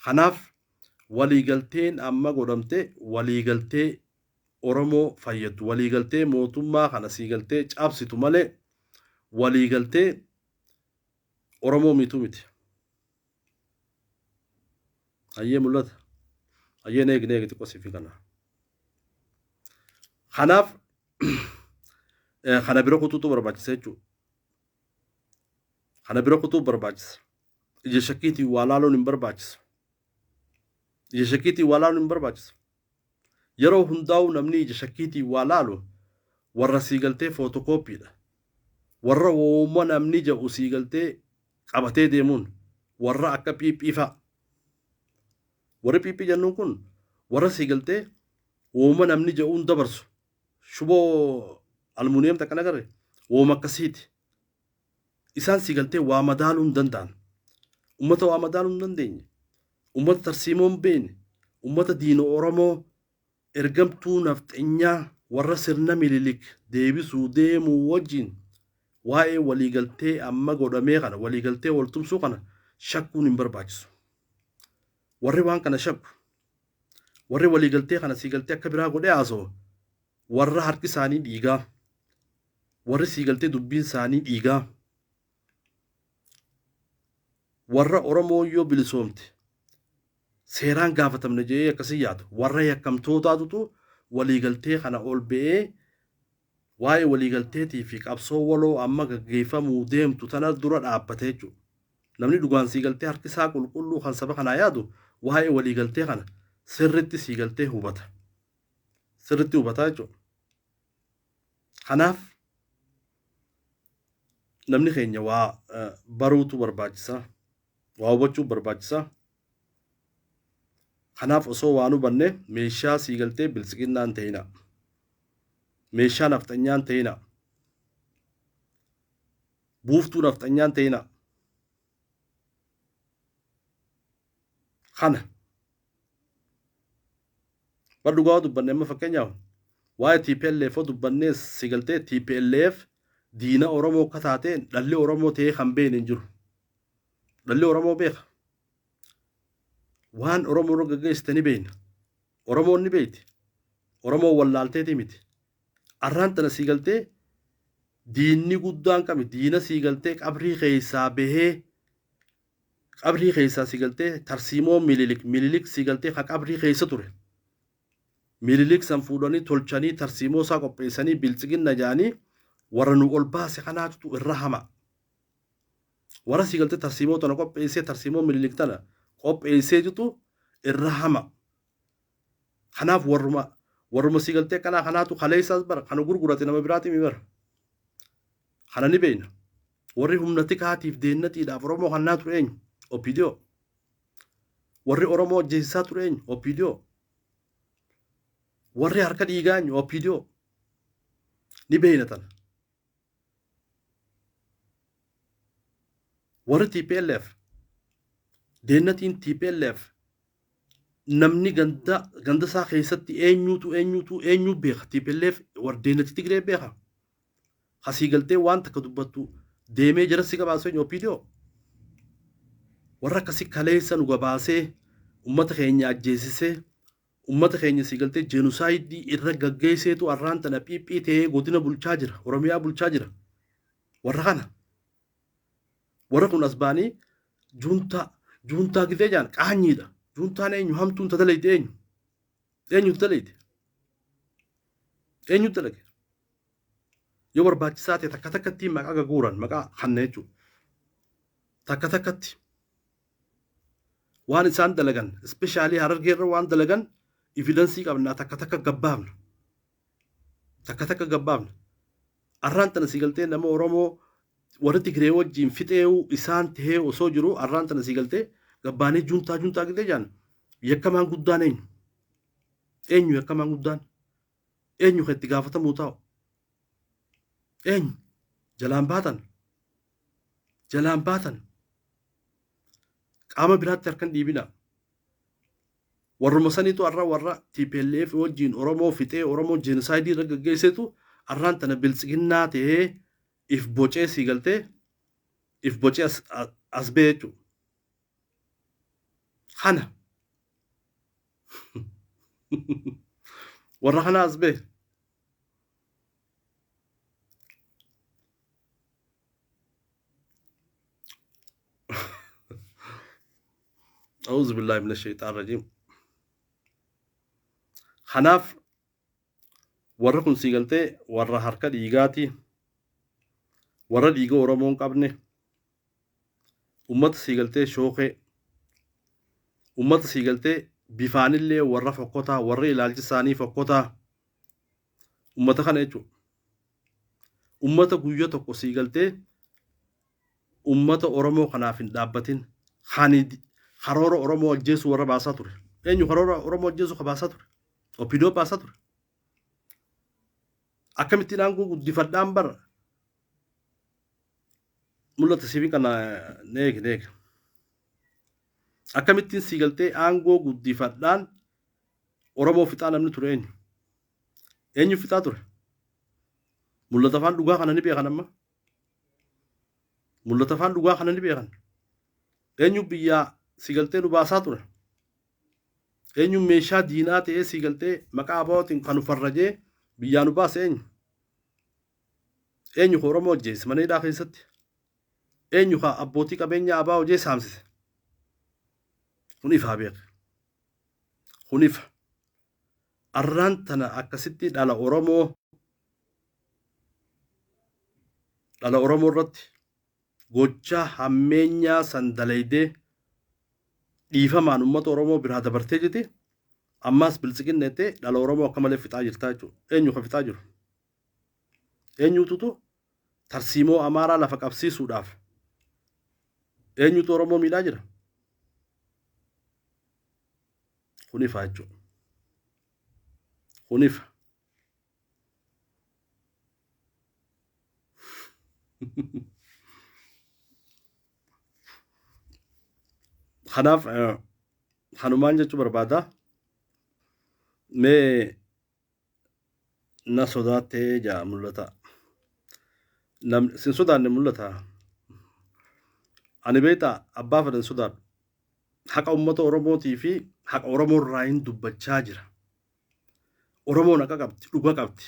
Kanaaf waliigalteen amma godhamte waliigaltee Oromoo fayyaddu waliigaltee mootummaa kana sii galtee cabsitu malee waliigaltee Oromoo miituu miti. Hayyee mul'ata. Hayyee neegi neegi xiqqoo siif kana. Kanaaf kana bira kutuutu barbaachisa jechuudha. Kana bira kutuu barbaachisa. Ija shakkiitiin waa laaluun hin barbaachisu. Ija shakkiitiin waa laaluun hin barbaachisu. Yeroo hundaa'uu namni ija shakkiitiin waa laalu warra sii galtee footokooppiidha. Warra wooma namni jedhu sii galtee qabatee deemuun warra akka PP fa'a. Warri PP jennuun kun warra sii galtee wooma namni jedhuun dabarsu. Shuboo almuuniyam takka nagarre wooma akkasiiti. Isaan sii galtee waa madaaluu hin danda'an. Ummata waa madaaluu hin dandeenye. Ummata tarsiimoo hin beekne. Ummata diina Oromoo ergamtuu nafxenyaa warra sirna Mililik deebisuu deemuu wajjin waa'ee waliigaltee amma godhamee kana waliigaltee waltumsuu kana shakkuun hin barbaachisu. Warri waan kana shakku warri waliigaltee kana sii galtee akka biraa godhee haasa'u warra harki isaanii dhiigaa warri sii galtee dubbiin isaanii dhiigaa. Warra Oromoo yoo bilisoomte seeraan gaafatamne jedhee akkasii yaadu warra yakkamtootaatutu waliigaltee kana ol ba'ee waa'ee waliigalteetii fi qabsoo waloo amma gaggeeffamuu deemtu tana dura dhaabbate jechuudha. Namni dhugaan siigaltee harki isaa qulqulluu kan saba kanaa yaadu waa'ee waliigaltee kana sirritti siigaltee hubata. Sirritti hubata jechuudha. Kanaaf namni keenya waa baruutu barbaachisa. Waa hubachuu barbaachisa. Kanaaf osoo waan hubanne meeshaa siigaltee biltsiginnaan ta'ina. Meeshaa nafxanyaan ta'ina. Buuftuu nafxanyaan ta'ina. Kana. Bar dhugaa dubbanne amma fakkeenyaaf waa'ee TPLF dubbannees siigaltee TPLF diina Oromoo akka taate dhalli Oromoo ta'ee kan beekne hin jiru. Dhalli Oromoo beeka. Waan Oromoo irra gaggeessite ni beekna. Oromoon ni beekti. Oromoon wallaalteeti miti. Arraan tana siigaltee diinni guddaan qami diina siigaltee qabrii keessaa bahee qabrii keessaa siigaltee tarsiimoo Mililik Mililik siigaltee ka qabrii keessa ture. Mililik san fuudhanii tolchanii tarsiimoo isaa qopheessanii biltsiginna jedhanii warra nu ol baase kanaatu irra hama. Warra siigaltee tarsiimoo tana qopheessee tarsiimoo Mililik tana qopheesseetutu irra hama. Kanaaf warruma siigaltee kanaa kanaatu kaleessaas bara kana gurgurate nama biraatii mi bara. Kana ni beekna. Warri humna tikaatiif deennatiidhaaf Oromoo kannaa ture eenyu? OPDO. Warri Oromoo ajjeesisaa ture eenyu? OPDO. Warri harka dhiigaa eenyu? OPDO. Ni beekna tana. Warri TPLF deennatiin TPLF namni ganda ganda isaa keessatti eenyuutu eenyuutu eenyuu beeka TPLF warra deennatii Tigree beeka. Kasii galtee waan takka dubbattu deemee jara si gabaasu eenyu OPDO. Warra akkasii kaleessa nu gabaasee uummata keenya ajjeesisee uummata keenya sii galtee jeenusaayidii irra gaggeesseetu arraan tana PP ta'ee godina bulchaa jira Oromiyaa bulchaa jira. Warra kana. Warra kun as ba'anii juuntaa juuntaa gizee jaan qaanyiidha. Juuntaan eenyu hamtuun ta dalayte eenyu? Eenyu dalayte? Eenyu dalage? Yoo barbaachisaa ta'e takka takkatti maqaa gaguuran maqaa hanna jechuudha. Takka takkatti waan isaan dalagan ispeeshaalii harargeerra waan dalagan evidensii qabna takka takka gabbaafna. Takka takka gabbaafna. Arraan tana sii galtee nama Oromoo warri Tigree wajjin fixee'uu isaan tahee osoo jiru arraan tana sii galtee gabbaanii juntaa juntaa gidee jaan yakkamaan guddaan eenyu? Eenyu yakkamaan guddaan? Eenyu kan itti gaafatamuu taa'u? Eenyu? Jalaan baatan. Jalaan baatan. Qaama biraatti harkan dhiibina. Warruma saniitu har'a warra TPLF wajjin Oromoo fixee Oromoo jenosaayidii irra gaggeessetu arraan tana biltsiginnaa ta'ee if bocee sii galtee if bocee as ba'e jechuudha. Kana. Warra kana as ba'e. A'uuzu billaahi mina shayxaan rajiim. Kanaaf warri kun sii galtee warra harka dhiigaati. Warra dhiiga Oromoo hin qabne. Ummata sii galtee shookee. Ummata sii galtee bifaanillee warra fokkotaa warra ilaalchi isaanii fokkotaa. Ummata kana jechuudha. Ummata guyya tokko sii galtee ummata Oromoo kanaaf hin dhaabbatin kan karoora Oromoo ajjeesuu warra baasaa ture. Eenyu karoora Oromoo ajjeesuu ka baasaa ture? OPDO baasaa ture. Akkamittiin aangoo guddifadhaan bara mul'ata siifin kana neegi neegi. Akkamittiin sii galtee aangoo guddifadhaan Oromoo fixaa namni ture eenyu? Eenyu fixaa ture? Mul'ata afaan dhugaa kana ni beekan amma. Mul'ata afaan dhugaa kana ni beekan. Eenyu biyyaa si galtee nu baasaa ture? Eenyu meeshaa diinaa ta'ee si galtee maqaa ABOtiin kan nu farrajee biyyaa nu baase eenyu? Eenyu ka Oromoo ajjeese mana hidhaa keessatti? Eenyu ka abbootii qabeenyaa ABO jee saamsise? Kun ifaa beeka. Kun ifa. Arraan tana akkasitti dhala Oromoo dhala Oromoo irratti gochaa hammeenyaa san dalaydee dhiifamaan uummata Oromoo biraa dabartee jirti. Ammaas biltsiginna jettee dhala Oromoo akka malee fixaa jirtaa jechuudha. Eenyu ka fixaa jiru? Eenyututu tarsiimoo Amaaraa lafa qabsiisuudhaaf eenyutu Oromoo miidhaa jira? Kun ifa jechuudha. Kun ifa. Kanaaf kanumaan jechuu barbaada. Mee na sodaattee jaa mul'ata. Namni sin sodaanne mul'ata. Ani beektaa abbaa fedhan sodaadhu. Haqa uummata Oromootii fi haqa Oromoo irraa hin dubbachaa jira. Oromoon haqa qabdi, dhuga qabdi.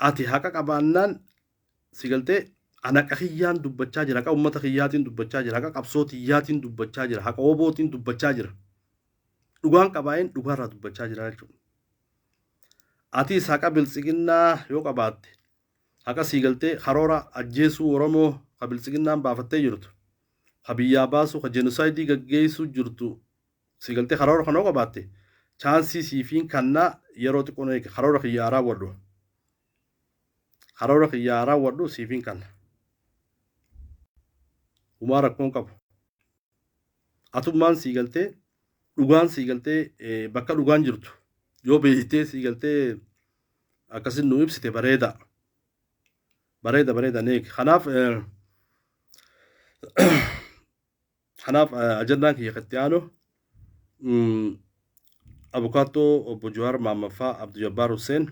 Ati haqa qabaannaan si galtee an haqa kiyyaan dubbachaa jira, haqa uummata kiyyaatiin dubbachaa jira, haqa qabsoo tiyyaatiin dubbachaa jira, haqa obootiin dubbachaa jira. Dhugaan qabaa'een dhugaarraa dubbachaa jira jechuudha. Atis haqa biltsiginnaa yoo qabaatte haqa sii galtee karoora ajjeesuu Oromoo ka biltsiginnaan baafattee jirtu, ka biyyaa baasuu, ka jenosaayidii gaggeessuu jirtu sii galtee karoora kana yoo qabaatte chaansii siifiin kannaa yeroo xiqqoo na eegi karoora kiyyaa raawwadhu. Karoora kiyyaa raawwadhu siifiin kanna. Humaa rakkoon qabu. Atummaan sii galtee dhugaan sii galtee bakka dhugaan jirtu yoo beektee sii galtee akkasin nu ibsite bareeda. Bareeda bareeda neeg. Kanaaf kanaaf ajandaan kiyya katti aanu abukaattoo obbo Jawaar Maammaffaa Abdu Jabbaar Hussein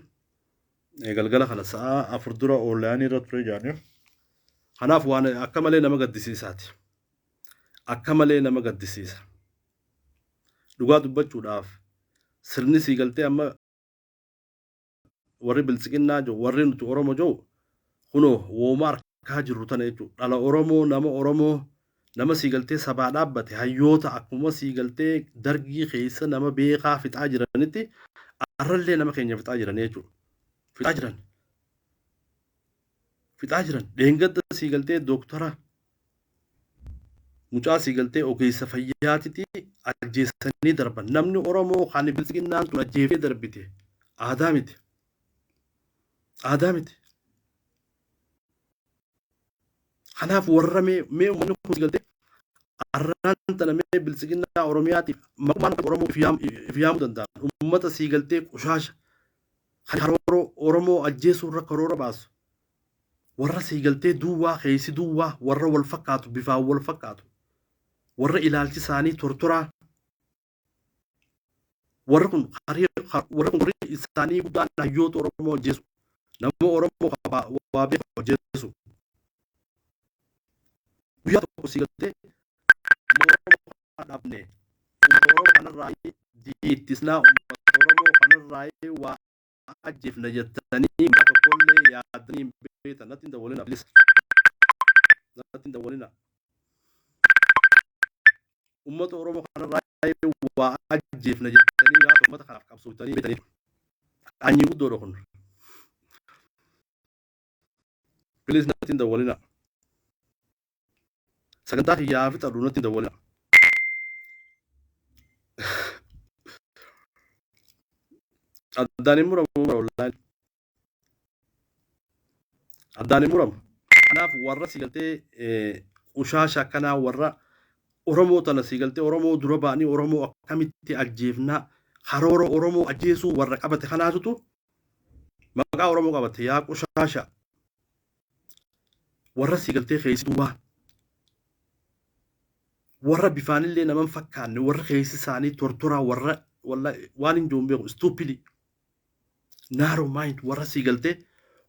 galgala kana sa'a 4 dura oonlaayinii irra ture jaanii. Kanaaf waan akka malee nama gaddisiisaati. Akka malee nama gaddisiisa. Dhugaa dubbachuudhaaf sirni sii galtee amma warri biltsiqinnaa jiru warri nuti Oromo jiru kunoo wooma arkaa jirru tana jechuudha. Dhala Oromoo nama Oromoo nama sii galtee sabaa dhaabbate hayyoota akkuma sii galtee dargii keessa nama beekaa fixaa jiranitti arrallee nama keenya fixaa jiran jechuudha. Fixaa jiran. Fixaa jiran. Dheengadda sii galtee dooktara mucaa sii galtee ogeessa fayyaatiti ajjeessanii darban. Namni Oromoo kan biltsiginnaan tun ajjeefee darbite aadaa miti. Aadaa miti. Kanaaf warra mee mee uummanni kun sii galtee arraan tana mee biltsiginnaa Oromiyaatiif maqummaan Oromoo if yaamuu danda'an. Uummata sii galtee qushaasha kan karoora Oromoo ajjeesuu irra karoora baasu. Warra sii galtee duwwaa keessi duwwaa warra wal fakkaatu bifaan wal fakkaatu warra ilaalchi isaanii tortoraa warri kun warri kun horii isaanii guddaan hayyoota Oromoo ajjeesu nama Oromoo waa beeku ajjeesu guyyaa tokko sii galtee uummata Oromoo kana dhabne uummata Oromoo kanarraa ittisnaa uummata Oromoo kanarraa waa ajjeefna jettanii guyyaa tokkollee yaaddanii hin beektan. Natti hin dawwalina please. Natti hin dawwalina. Uummata Oromoo kanarraa waa ajjeefna jettanii gaafa uummata kanaaf qabsooftanii beektanii. Qaanyii guddoodha kun. Please natti hin dawwalina. Sagantaa kiyyaa fixadhu natti hin dawwalina. Addaan hin muramu bara wallaahi. Addaan hin muramu. Kanaaf warra si galtee qushaasha akkanaa warra Oromoo tana si galtee Oromoo dura ba'anii Oromoo akkamitti ajjeefnaa karoora Oromoo ajjeesuu warra qabate kanaatutu maqaa Oromoo qabate yaa qushaasha. Warra sii galtee keessi duwwaa. Warra bifaanillee nama hin fakkaanne warra keessi isaanii tortoraa warra wallahi waan hin jiru beeku stupid narrow mind warra sii galtee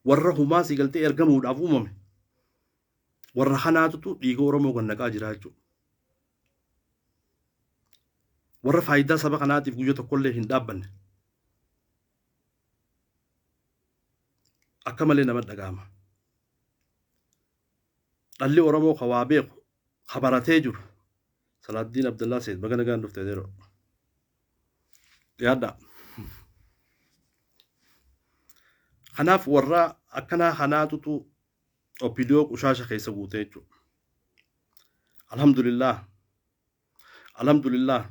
warra humaa sii galtee ergamuudhaaf uumame warra kanaatutu dhiiga Oromoo gannaqaa jira jechuudha. Warra faayidaa saba kanaatiif guyya tokkollee hin dhaabbanne. Akka malee nama dhaga'ama. Dhalli Oromoo ka waa beeku, ka baratee jiru. Salaaddiin Abdallaa Seed baga nagaan dhufte adeeroo. Dhiyaadhaa. Kanaaf warra akkanaa kanaatutu OPDO qushaasha keessa guute jechuudha. Alhamdulillah. Alhamdulillah.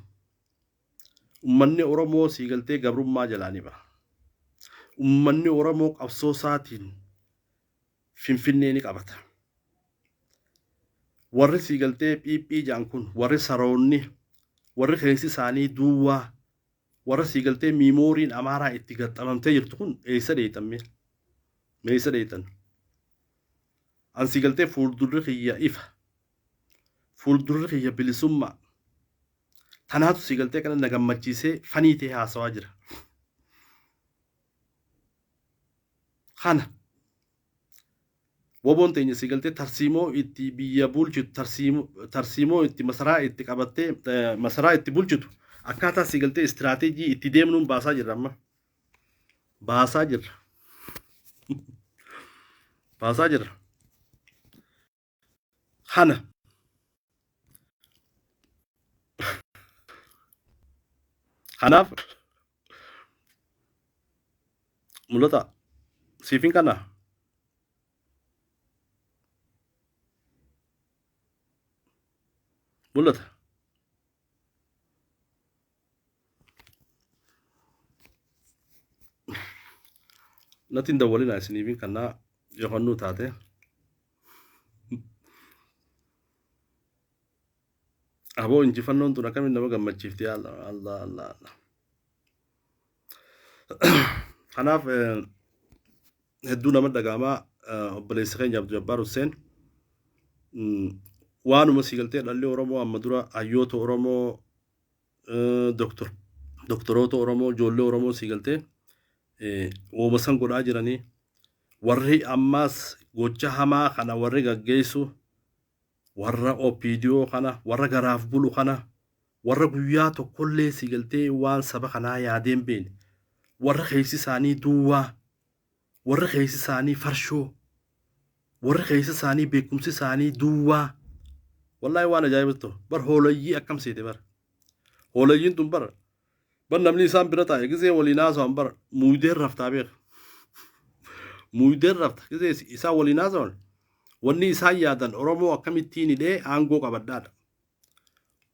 Ummanni Oromoo sii galtee gabrummaa jalaa ni baha. Ummanni Oromoo qabsoo isaatiin Finfinnee ni qabata. Warri sii galtee PP jedhan kun warri saroonni warri keessi isaanii duwwaa warra sii galtee miimooriin Amaaraa itti gaxxamamtee jirtu kun eessa dheeyxan mee? Mee eessa dheeyxan? An sii galtee fuuldurri kiyya ifa. Fuuldurri kiyya bilisummaa. Tanaatu sii galtee kana na gammachiisee fanii ta'ee haasawaa jira. Kana Woboon teenya sii galtee tarsiimoo itti biyya bulchitu tarsiimoo itti masaraa itti qabattee masaraa itti bulchitu akkaataa sii galtee istiraateejii itti deemnuun baasaa jirra amma. Baasaa jirra. Baasaa jirra. Kana. Kanaaf mul'ata siifin kana. Mul'ata. Natti hin dawwalinaa isiniifin kannaa yoo kannuu taate. Aboo injifannoon tun akkamiin nama gammachiifti yaa Allah Allah Allah Allah. Kanaaf hedduu nama dhaga'amaa obboleessi keenya Abdul Jabbaar Hussein waanuma sii galtee dhalli Oromoo amma dura hayyoota Oromoo doktor doktoroota Oromoo ijoollee Oromoo sii galtee wooma san godhaa jiranii warri ammaas gocha hamaa kana warri gaggeessu warra OPDO kana warra garaaf bulu kana warra guyyaa tokkollee sii galtee waan saba kanaa yaadee hin beekne warra keessi isaanii duwwaa warra keessi isaanii farshoo warra keessa isaanii beekumsi isaanii duwwaa wallaahi waan ajaa'ibatu bar hoolayyii akkam seete bar hoolayyiin tun bar bar namni isaan bira taa'e gizee waliin haasawan bar muudeen raftaa beeka muudeen rafta gizee isaan waliin haasawan wanni isaan yaadan Oromoo akkamittiin hidhee aangoo qabadhaadha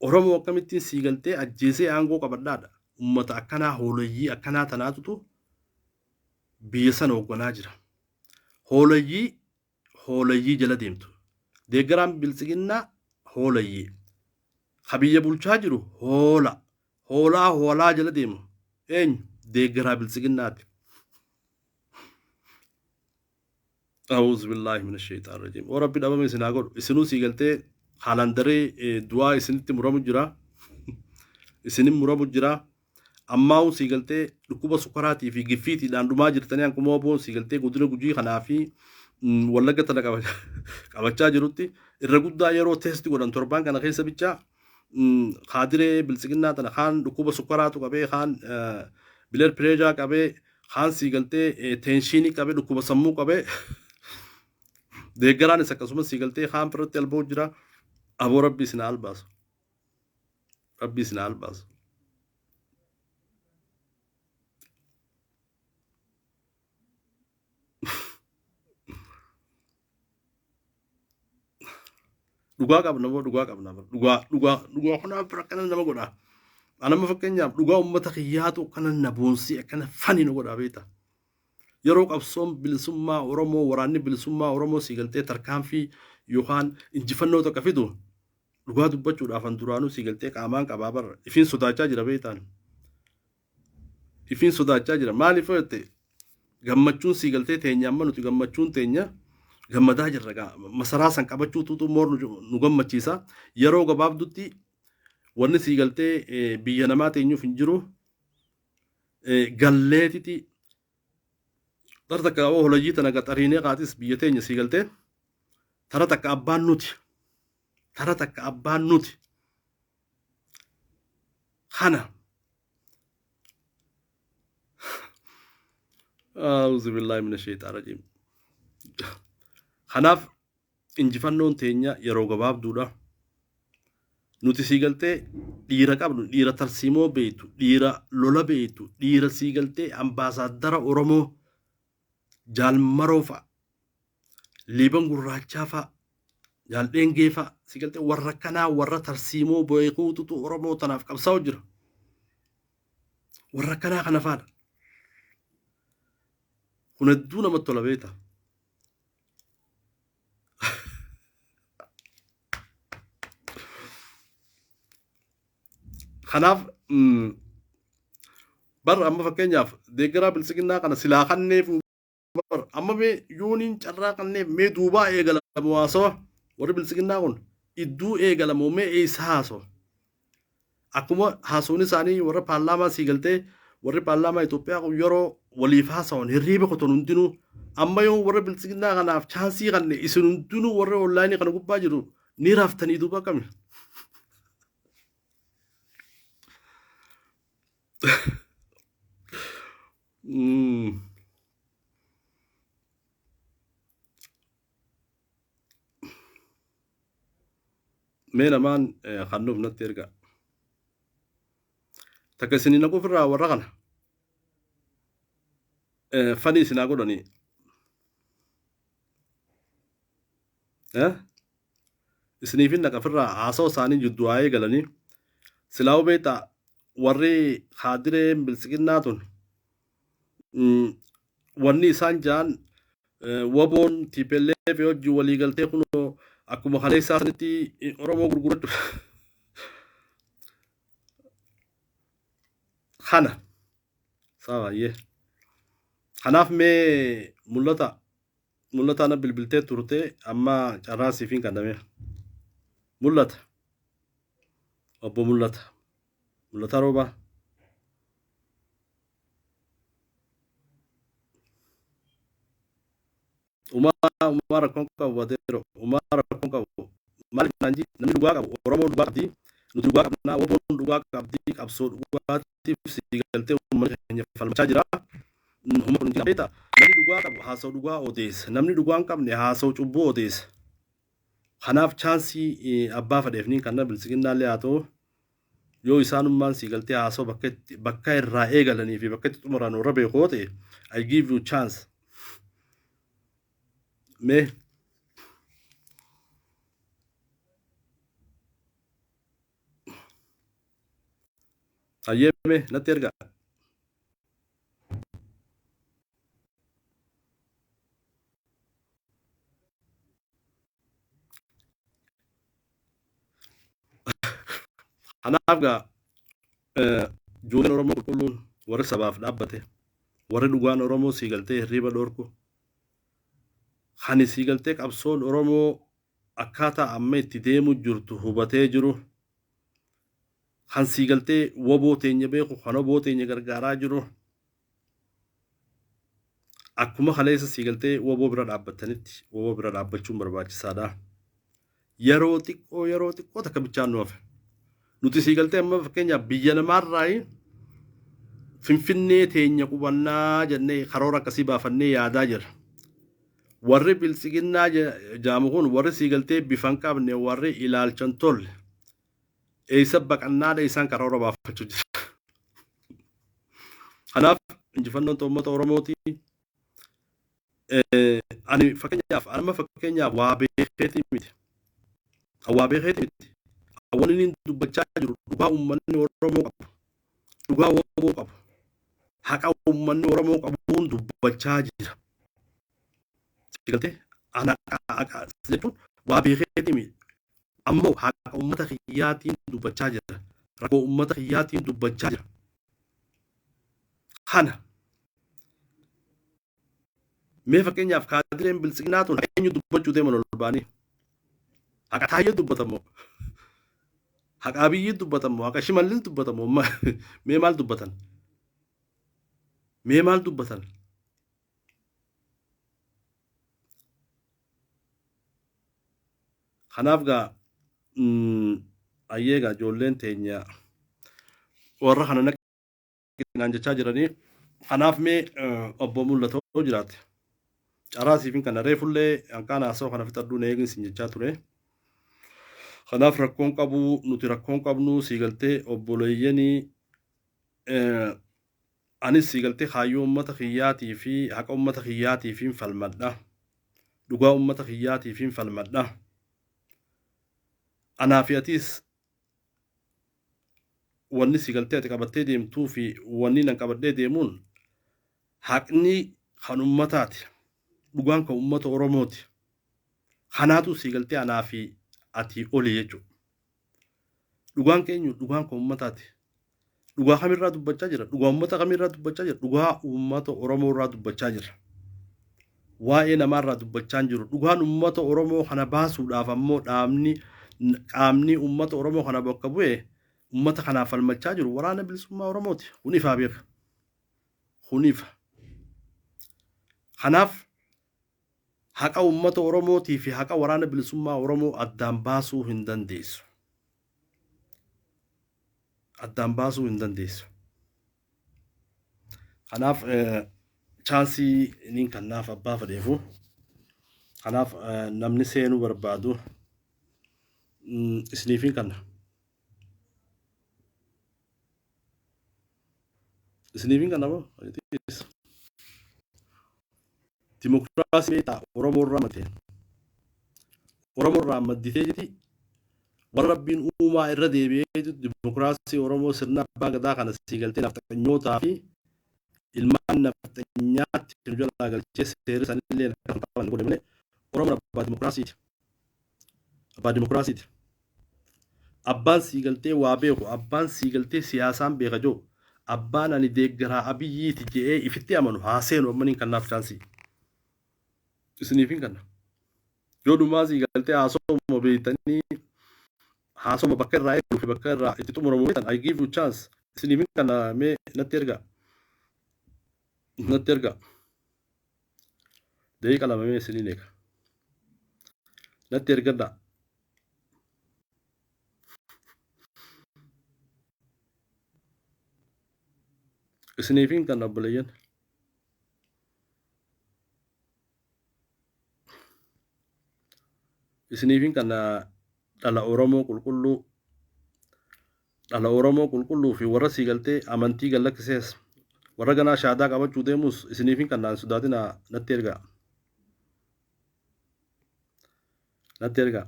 Oromoo akkamittiin sii galtee ajjeesee aangoo qabadhaadha ummata akkanaa hoolayyii akkanaa tanaatutu biyya sana hoogganaa jira. Hoolayyii hoolayyii jala deemtu. Deeggaraan biltsiginnaa hoolayyii. Ka biyya bulchaa jiru hoola. Hoolaa hoolaa jala deemu. Eenyu? Deeggaraa biltsiginnaati. A'uuzu billaahi mina sheexaan rajiim. Oo rabbi dhabama isin haa godhu. Isinuu sii galtee haalaan daree du'aa isinitti muramu jira. Isinin muramu jira. Ammaa'uu sii galtee dhukkuba sukkaraatii fi giffiitiidhaan dhumaa jirtanii hanquma waboon sii galtee godina gujii kanaa fi wallagga tana qabachaa jirutti irra guddaa yeroo teesti godhan torbaan kana keessa bichaa kaadiree biltsiginnaa tana kaan dhukkuba sukkaraatu qabee kaan bileer pireejaa qabee kaan sii galtee teenshiinii qabee dhukkuba sammuu qabee deeggaraanis akkasumas sii galtee kaan firratti alba'u jira aboo rabbi isin haa albaasu. Rabbi isin haa albaasu. Dhugaa qabna moo dhugaa qabna bar dhugaa dhugaa dhugaa kanaaf bira akkana nama godha. Anama fakkeenyaaf dhugaa uummata kiyyaatu akkana na boonsii akkana fani na godha beekta. Yeroo qabsoon bilisummaa Oromoo waraanni bilisummaa Oromoo sii galtee tarkaanfii yookaan injifannoo takka fidu Dhugaa dubbachuudhaaf an duraanuu sii galtee qaamaan qabaa bar ifiin sodaachaa jira beektaan. Ifiin sodaachaa jira maaliif yoo jette gammachuun sii galtee teenya amma nuti gammachuun teenya gammadaa jirra gaa masaraa san qabachuutuutu moor nu gammachiisa yeroo gabaabdutti wanni sii galtee biyya namaa teenyuuf hin jiru galleetiti tara takka holayyii tana gaxariinee qaaxis biyya teenya sii galtee tara takka abbaan nuti tara takka abbaan nuti kana A'uuzu billaahi mina sheexaan rajiim. Kanaaf Injifannoon teenya yeroo gabaabduudha. Nuti sii galtee dhiira qabnu, dhiira tarsiimoo beektu, dhiira lola beektu, dhiira sii galtee ambaasaaddara Oromoo Jaal Maroo fa'a, Liiban Gurraachaa fa'a, Jaal Dheengee fa'a sii galtee warra kanaa warra tarsiimoo beekuututu Oromoo tanaaf qabsaa'u jira. Warra kanaa kana fa'aadha. Kun hedduu namatti tola beekta. Kanaaf bar amma fakkeenyaaf deeggaraa biltsiginnaa kana silaa kanneef bar amma mee yooniin carraa kanneef mee duubaa eegalamu haasawa warri biltsiginnaa kun idduu eegalamu mee eessa haasawa. Akkuma haasawni isaanii warra paarlaamaa sii galtee warri paarlaamaa Itoophiyaa kun yeroo waliif haasawan hirriiba kutan hundinuu amma yoo warra biltsiginnaa kanaaf chaansii kanne isin hundinuu warra onlaayinii kana gubbaa jiru ni raftanii duuba akkami. Mee namaan kan nuuf natti ergaa. Takka isinii naquuf irraa warra kana. Fanii isinaa godhanii. Isiniifin naqa ofirraa haasawa isaanii jidduu haa eegalanii. Silaa'uu beektaa warri kaadireen biltsiginnaa tun wanni isaan ja'an waboon TPLF wajjin walii galtee kunoo akkuma kaleessaa sanitti Oromoo gurgurachuu kana saa baay'ee. Kanaaf mee mul'ata mul'ataa na bilbiltee turte amma carraa siif hin kenname. Mul'ata. Obbo Mul'ata. Mul'ataa Roobaa. Umaa umaa rakkoon qabu bateero umaa rakkoon qabu maaliif naan jii namni dhugaa qabu Oromoon dhugaa qabdi nuti dhugaa qabnaa woboon dhugaa qabdi qabsoo dhugaatiif sii galtee uummanni keenya falmachaa jira. Uma kun jira beektaa namni dhugaa qabu haasa'u dhugaa odeessa namni dhugaa hin qabne haasa'u cubbuu odeessa. Kanaaf chaansii abbaa fedheef niin kanna biltsiginnaallee haa ta'u yoo isaanummaan sii galtee haasa'u bakka itti bakka irraa eegalanii fi bakka itti xumuran warra beeku yoo ta'e I give you chance. Mee hayyee mee natti ergaa. Kanaaf gaa ijoolleen Oromoo qulqulluun warri sabaaf dhaabbate warri dhugaan Oromoo sii galtee hirriiba dhorku kan sii galtee qabsoon Oromoo akkaataa amma itti deemu jirtu hubatee jiru kan sii galtee woboo teenya beeku kan woboo teenya gargaaraa jiru akkuma kaleessa sii galtee woboo bira dhaabbattanitti woboo bira dhaabbachuun barbaachisaadha. Yeroo xiqqoo yeroo xiqqoo takka bichaan nu hafe. Nuti sii galtee amma fakkeenyaaf biyya namaarraa Finfinnee teenya qubannaa jennee karoora akkasii baafannee yaadaa jirra. Warri biltsiginnaa jaamu kun warri sii galtee bifa hin qabne warri ilaalcha hin tolle eessa baqannaadha isaan karoora baafachuu jira. Kanaaf injifannoon uummata Oromooti. Ani fakkeenyaaf amma fakkeenyaaf waa beekeetii miti. Waa beekeetii miti. Wanni inni dubbachaa jiru dhugaa uummanni Oromoo qabu. Dhugaa Oromoo qabu. Haqa uummanni Oromoo qabuun dubbachaa jira. Sigaltee ana haqa jechuun waa beekeetii miti. Ammoo haqa uummata kiyyaatiin dubbachaa jira. Rakkoo uummata kiyyaatiin dubbachaa jira. Kana mee fakkeenyaaf kaadireen biltsiginaa tun eenyu dubbachuu deeman ol ba'anii? Haqa Taayyee dubbatamoo? Haqa Abiyyii dubbatamoo? Haqa Shimallis dubbatamoo? Mee maal dubbatan? Mee maal dubbatan? Kanaaf gaa ayyee gaa ijoolleen teenya warra kana naan jechaa jiranii. Kanaaf mee obbo Mul'atoo jiraate. Carraa siifin kana reefullee hanqaan haasawaa kana fixadhuu na eegin sin jechaa ture. Kanaaf rakkoon qabu nuti rakkoon qabnu sii galtee obboleeyyanii anis sii galtee kaayyoo uummata kiyyaatii fi haqa uummata kiyyaatiifin falmadha. Dhugaa uummata kiyyaatiifin falmadha. Anaa fi atiis wanni sii galtee ati qabattee deemtuu fi wanni nan qabadhee deemuun haqni kan ummataati. Dhugaan kan ummata Oromooti. Kanaatu sii galtee anaa fi ati oli jechuudha. Dhugaan keenyu dhugaan kan ummataati. Dhugaa kamirraa dubbachaa jira? Dhugaa ummata kamirraa dubbachaa jira? Dhugaa ummata Oromoo irraa dubbachaa jira. Waa'ee namaarraa dubbachaa hin jiru. Dhugaan ummata Oromoo kana baasuudhaaf ammoo dhaabni qaamni ummata Oromoo kana bakka bu'e ummata kanaaf falmachaa jiru waraana bilisummaa Oromooti. Kun ifaa beeka. Kun ifa. Kanaaf haqa ummata Oromootii fi haqa waraana bilisummaa Oromoo addaan baasuu hin dandeessu. Addaan baasuu hin dandeessu. Kanaaf chaansii niin kannaaf abbaa fedheefu. Kanaaf namni seenuu barbaadu isiniifin kanna. Isiniifin kanna moo? Dimokiraasii beektaa Oromoo irraa maddite. Oromoo irraa madditee jirti. Warra Rabbiin uumaa irra deebi'ee dimokiraasii Oromoo sirna abbaa gadaa kana sii galtee nafxanyootaa fi ilmaan nafxanyaatti nu jalaa galchee seerri isaaniillee akka hin qaban godhe malee Oromoon abbaa dimokiraasiiti. Abbaa dimokiraasiiti. Abbaan sii galtee waa beeku, abbaan sii galtee siyaasaan beeka jiru, abbaan ani deeggaraa Abiyyiiti je'ee ifitti amanu haa seenu amma niin kannaaf chaansii. Isiniifin kanna. Yoo dhumaa sii galtee haasawuma beektanii haasawuma bakka irraa eegaluu fi bakka irraa itti xumuramu beektan I give you chance. Isiniifin kanna mee natti ergaa. Natti ergaa. Daqiiqa 2 mee isiniin eega. Natti ergadhaa. Isiniifin kan obboleeyyan. Isiniifin kan dhala Oromoo qulqulluu dhala Oromoo qulqulluu fi warra sii galtee amantii gad lakkisees warra ganaa shaadaa qabachuu deemus isiniifin kan naan sodaatina natti ergaa. Natti ergaa.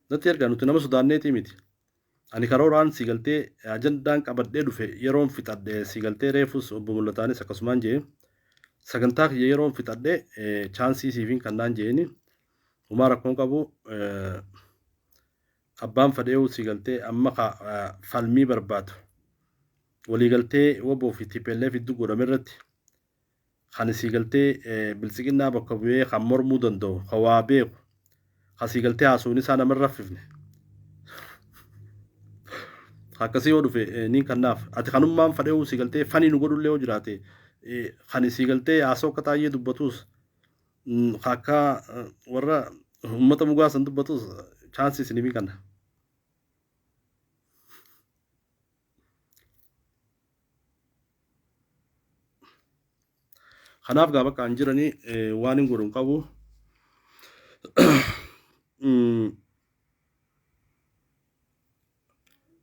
Natti ergaa nuti nama sodaanneetii miti. Ani karooraan si galtee ajandaan qabadhee dhufe yeroon fixadhe si galtee reefus obbo Mul'ataanis akkasumaan jee sagantaa kiyya yeroon fixadhe chaansii siifin kannaan jeeni homaa rakkoon qabu abbaan fadheewu si galtee amma falmii barbaadu waliigaltee wbo fi TPLF gidduu godhame irratti kan sii galtee biltsiginnaa bakka bu'ee kan mormuu danda'u kan waa beeku kan sii galtee haasawni isaa nama hin raffifne akkasii yoo dhufe niin kannaaf ati kanummaan fadheewu sii galtee fanii nu godhullee yoo jiraate kan sii galtee haasawaa akka taayyee dubbatus akka warra uummata mugaa san dubbatus chaansii isinii kanna. Kanaaf gaa bakka an jiranii waan hin godhu hin qabu.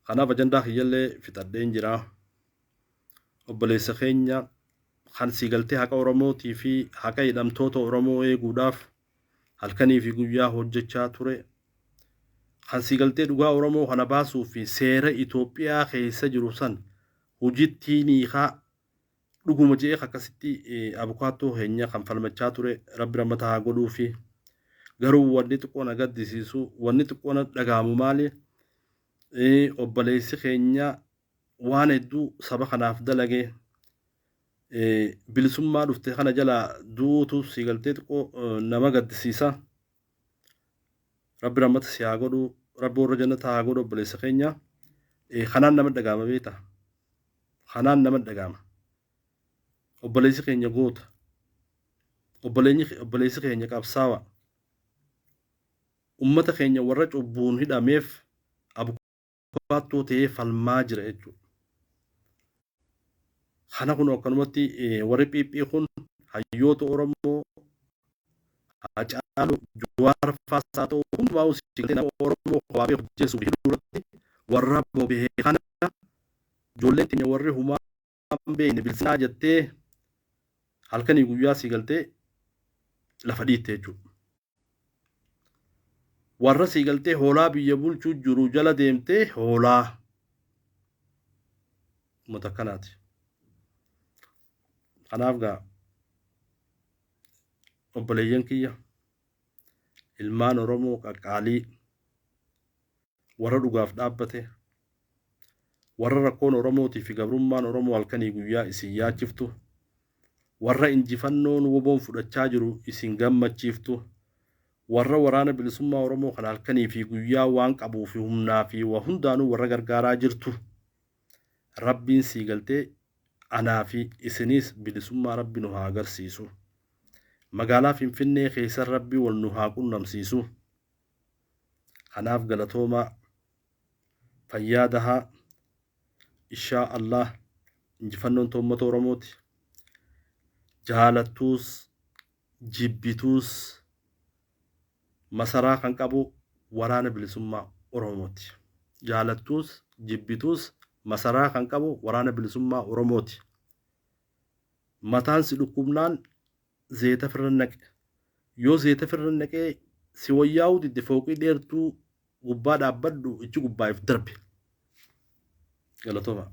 Kanaaf ajandaa kiyyallee fixadheen jira. Obboleessa keenya kan sii galtee haqa Oromootii fi haqa hidhamtoota Oromoo eeguudhaaf halkanii fi guyyaa hojjechaa ture. Kan sii galtee dhugaa Oromoo kana baasuu fi seera Itoophiyaa keessa jiru san hojittii niikaa dhuguma je'ee akkasitti abukaattoo keenya kan falmachaa ture rabbi rammata haa godhuufi. Garuu wanni xiqqoo na gaddisiisu wanni xiqqoo na dhaga'amu maali? Obboleessi keenya waan hedduu saba kanaaf dalage bilisummaa dhufte kana jalaa du'uutu sii galtee xiqqoo nama gaddisiisa. Rabbi rammata si haa godhu rabbi warra jannata haa godhu obboleessa keenya. Kanaan nama dhaga'ama beektaa? Kanaan nama dhaga'ama. Obboleessi keenya goota. Obboleessi keenya qabsaawa. Ummata keenya warra cubbuun hidhameef abukaattoo ta'ee falmaa jira jechuudha. Kana kun akkanumatti warri PP kun hayyoota Oromoo Hacaaluu Jawaar faas haa ta'u hundumaa si nama Oromoo waamee hojjeessuuf hidhuu irratti warra boba'e kana ijoolleen teenya warri humaa hin beekne bilsinaa jettee halkanii guyyaa si galtee lafa dhiitte jechuudha. Warra si galtee hoolaa biyya bulchuu jiru jala deemtee hoolaa uummata akkanaati. Kanaaf gaa obboleeyyan kiyya ilmaan Oromoo qaqqaalii warra dhugaaf dhaabbate warra rakkoon Oromootii fi gabrummaan Oromoo halkanii guyyaa isin yaachiftu warra injifannoon woboon fudhachaa jiru isin gammachiiftu warra waraana bilisummaa Oromoo kana halkanii fi guyyaa waan qabuu fi humnaa fi waa hundaanuu warra gargaaraa jirtu Rabbiin sii galtee anaa fi isiniis bilisummaa Rabbi nu haa agarsiisu. Magaalaa Finfinnee keessa Rabbi wal nu haa qunnamsiisu. Kanaaf galatoomaa fayyaa dahaa inshaa Allah injifannoon uummata Oromooti. Jaalattuus jibbituus masaraa kan qabu waraana bilisummaa Oromooti. Jaalattuus jibbituus masaraa kan qabu waraana bilisummaa Oromooti. Mataan si dhukkubnaan zeeta firra naqe. Yoo zeeta firra naqee si wayyaa'uu didde fooqii dheertuu gubbaa dhaabbadhu ichi gubbaa if darbe. Galatooma.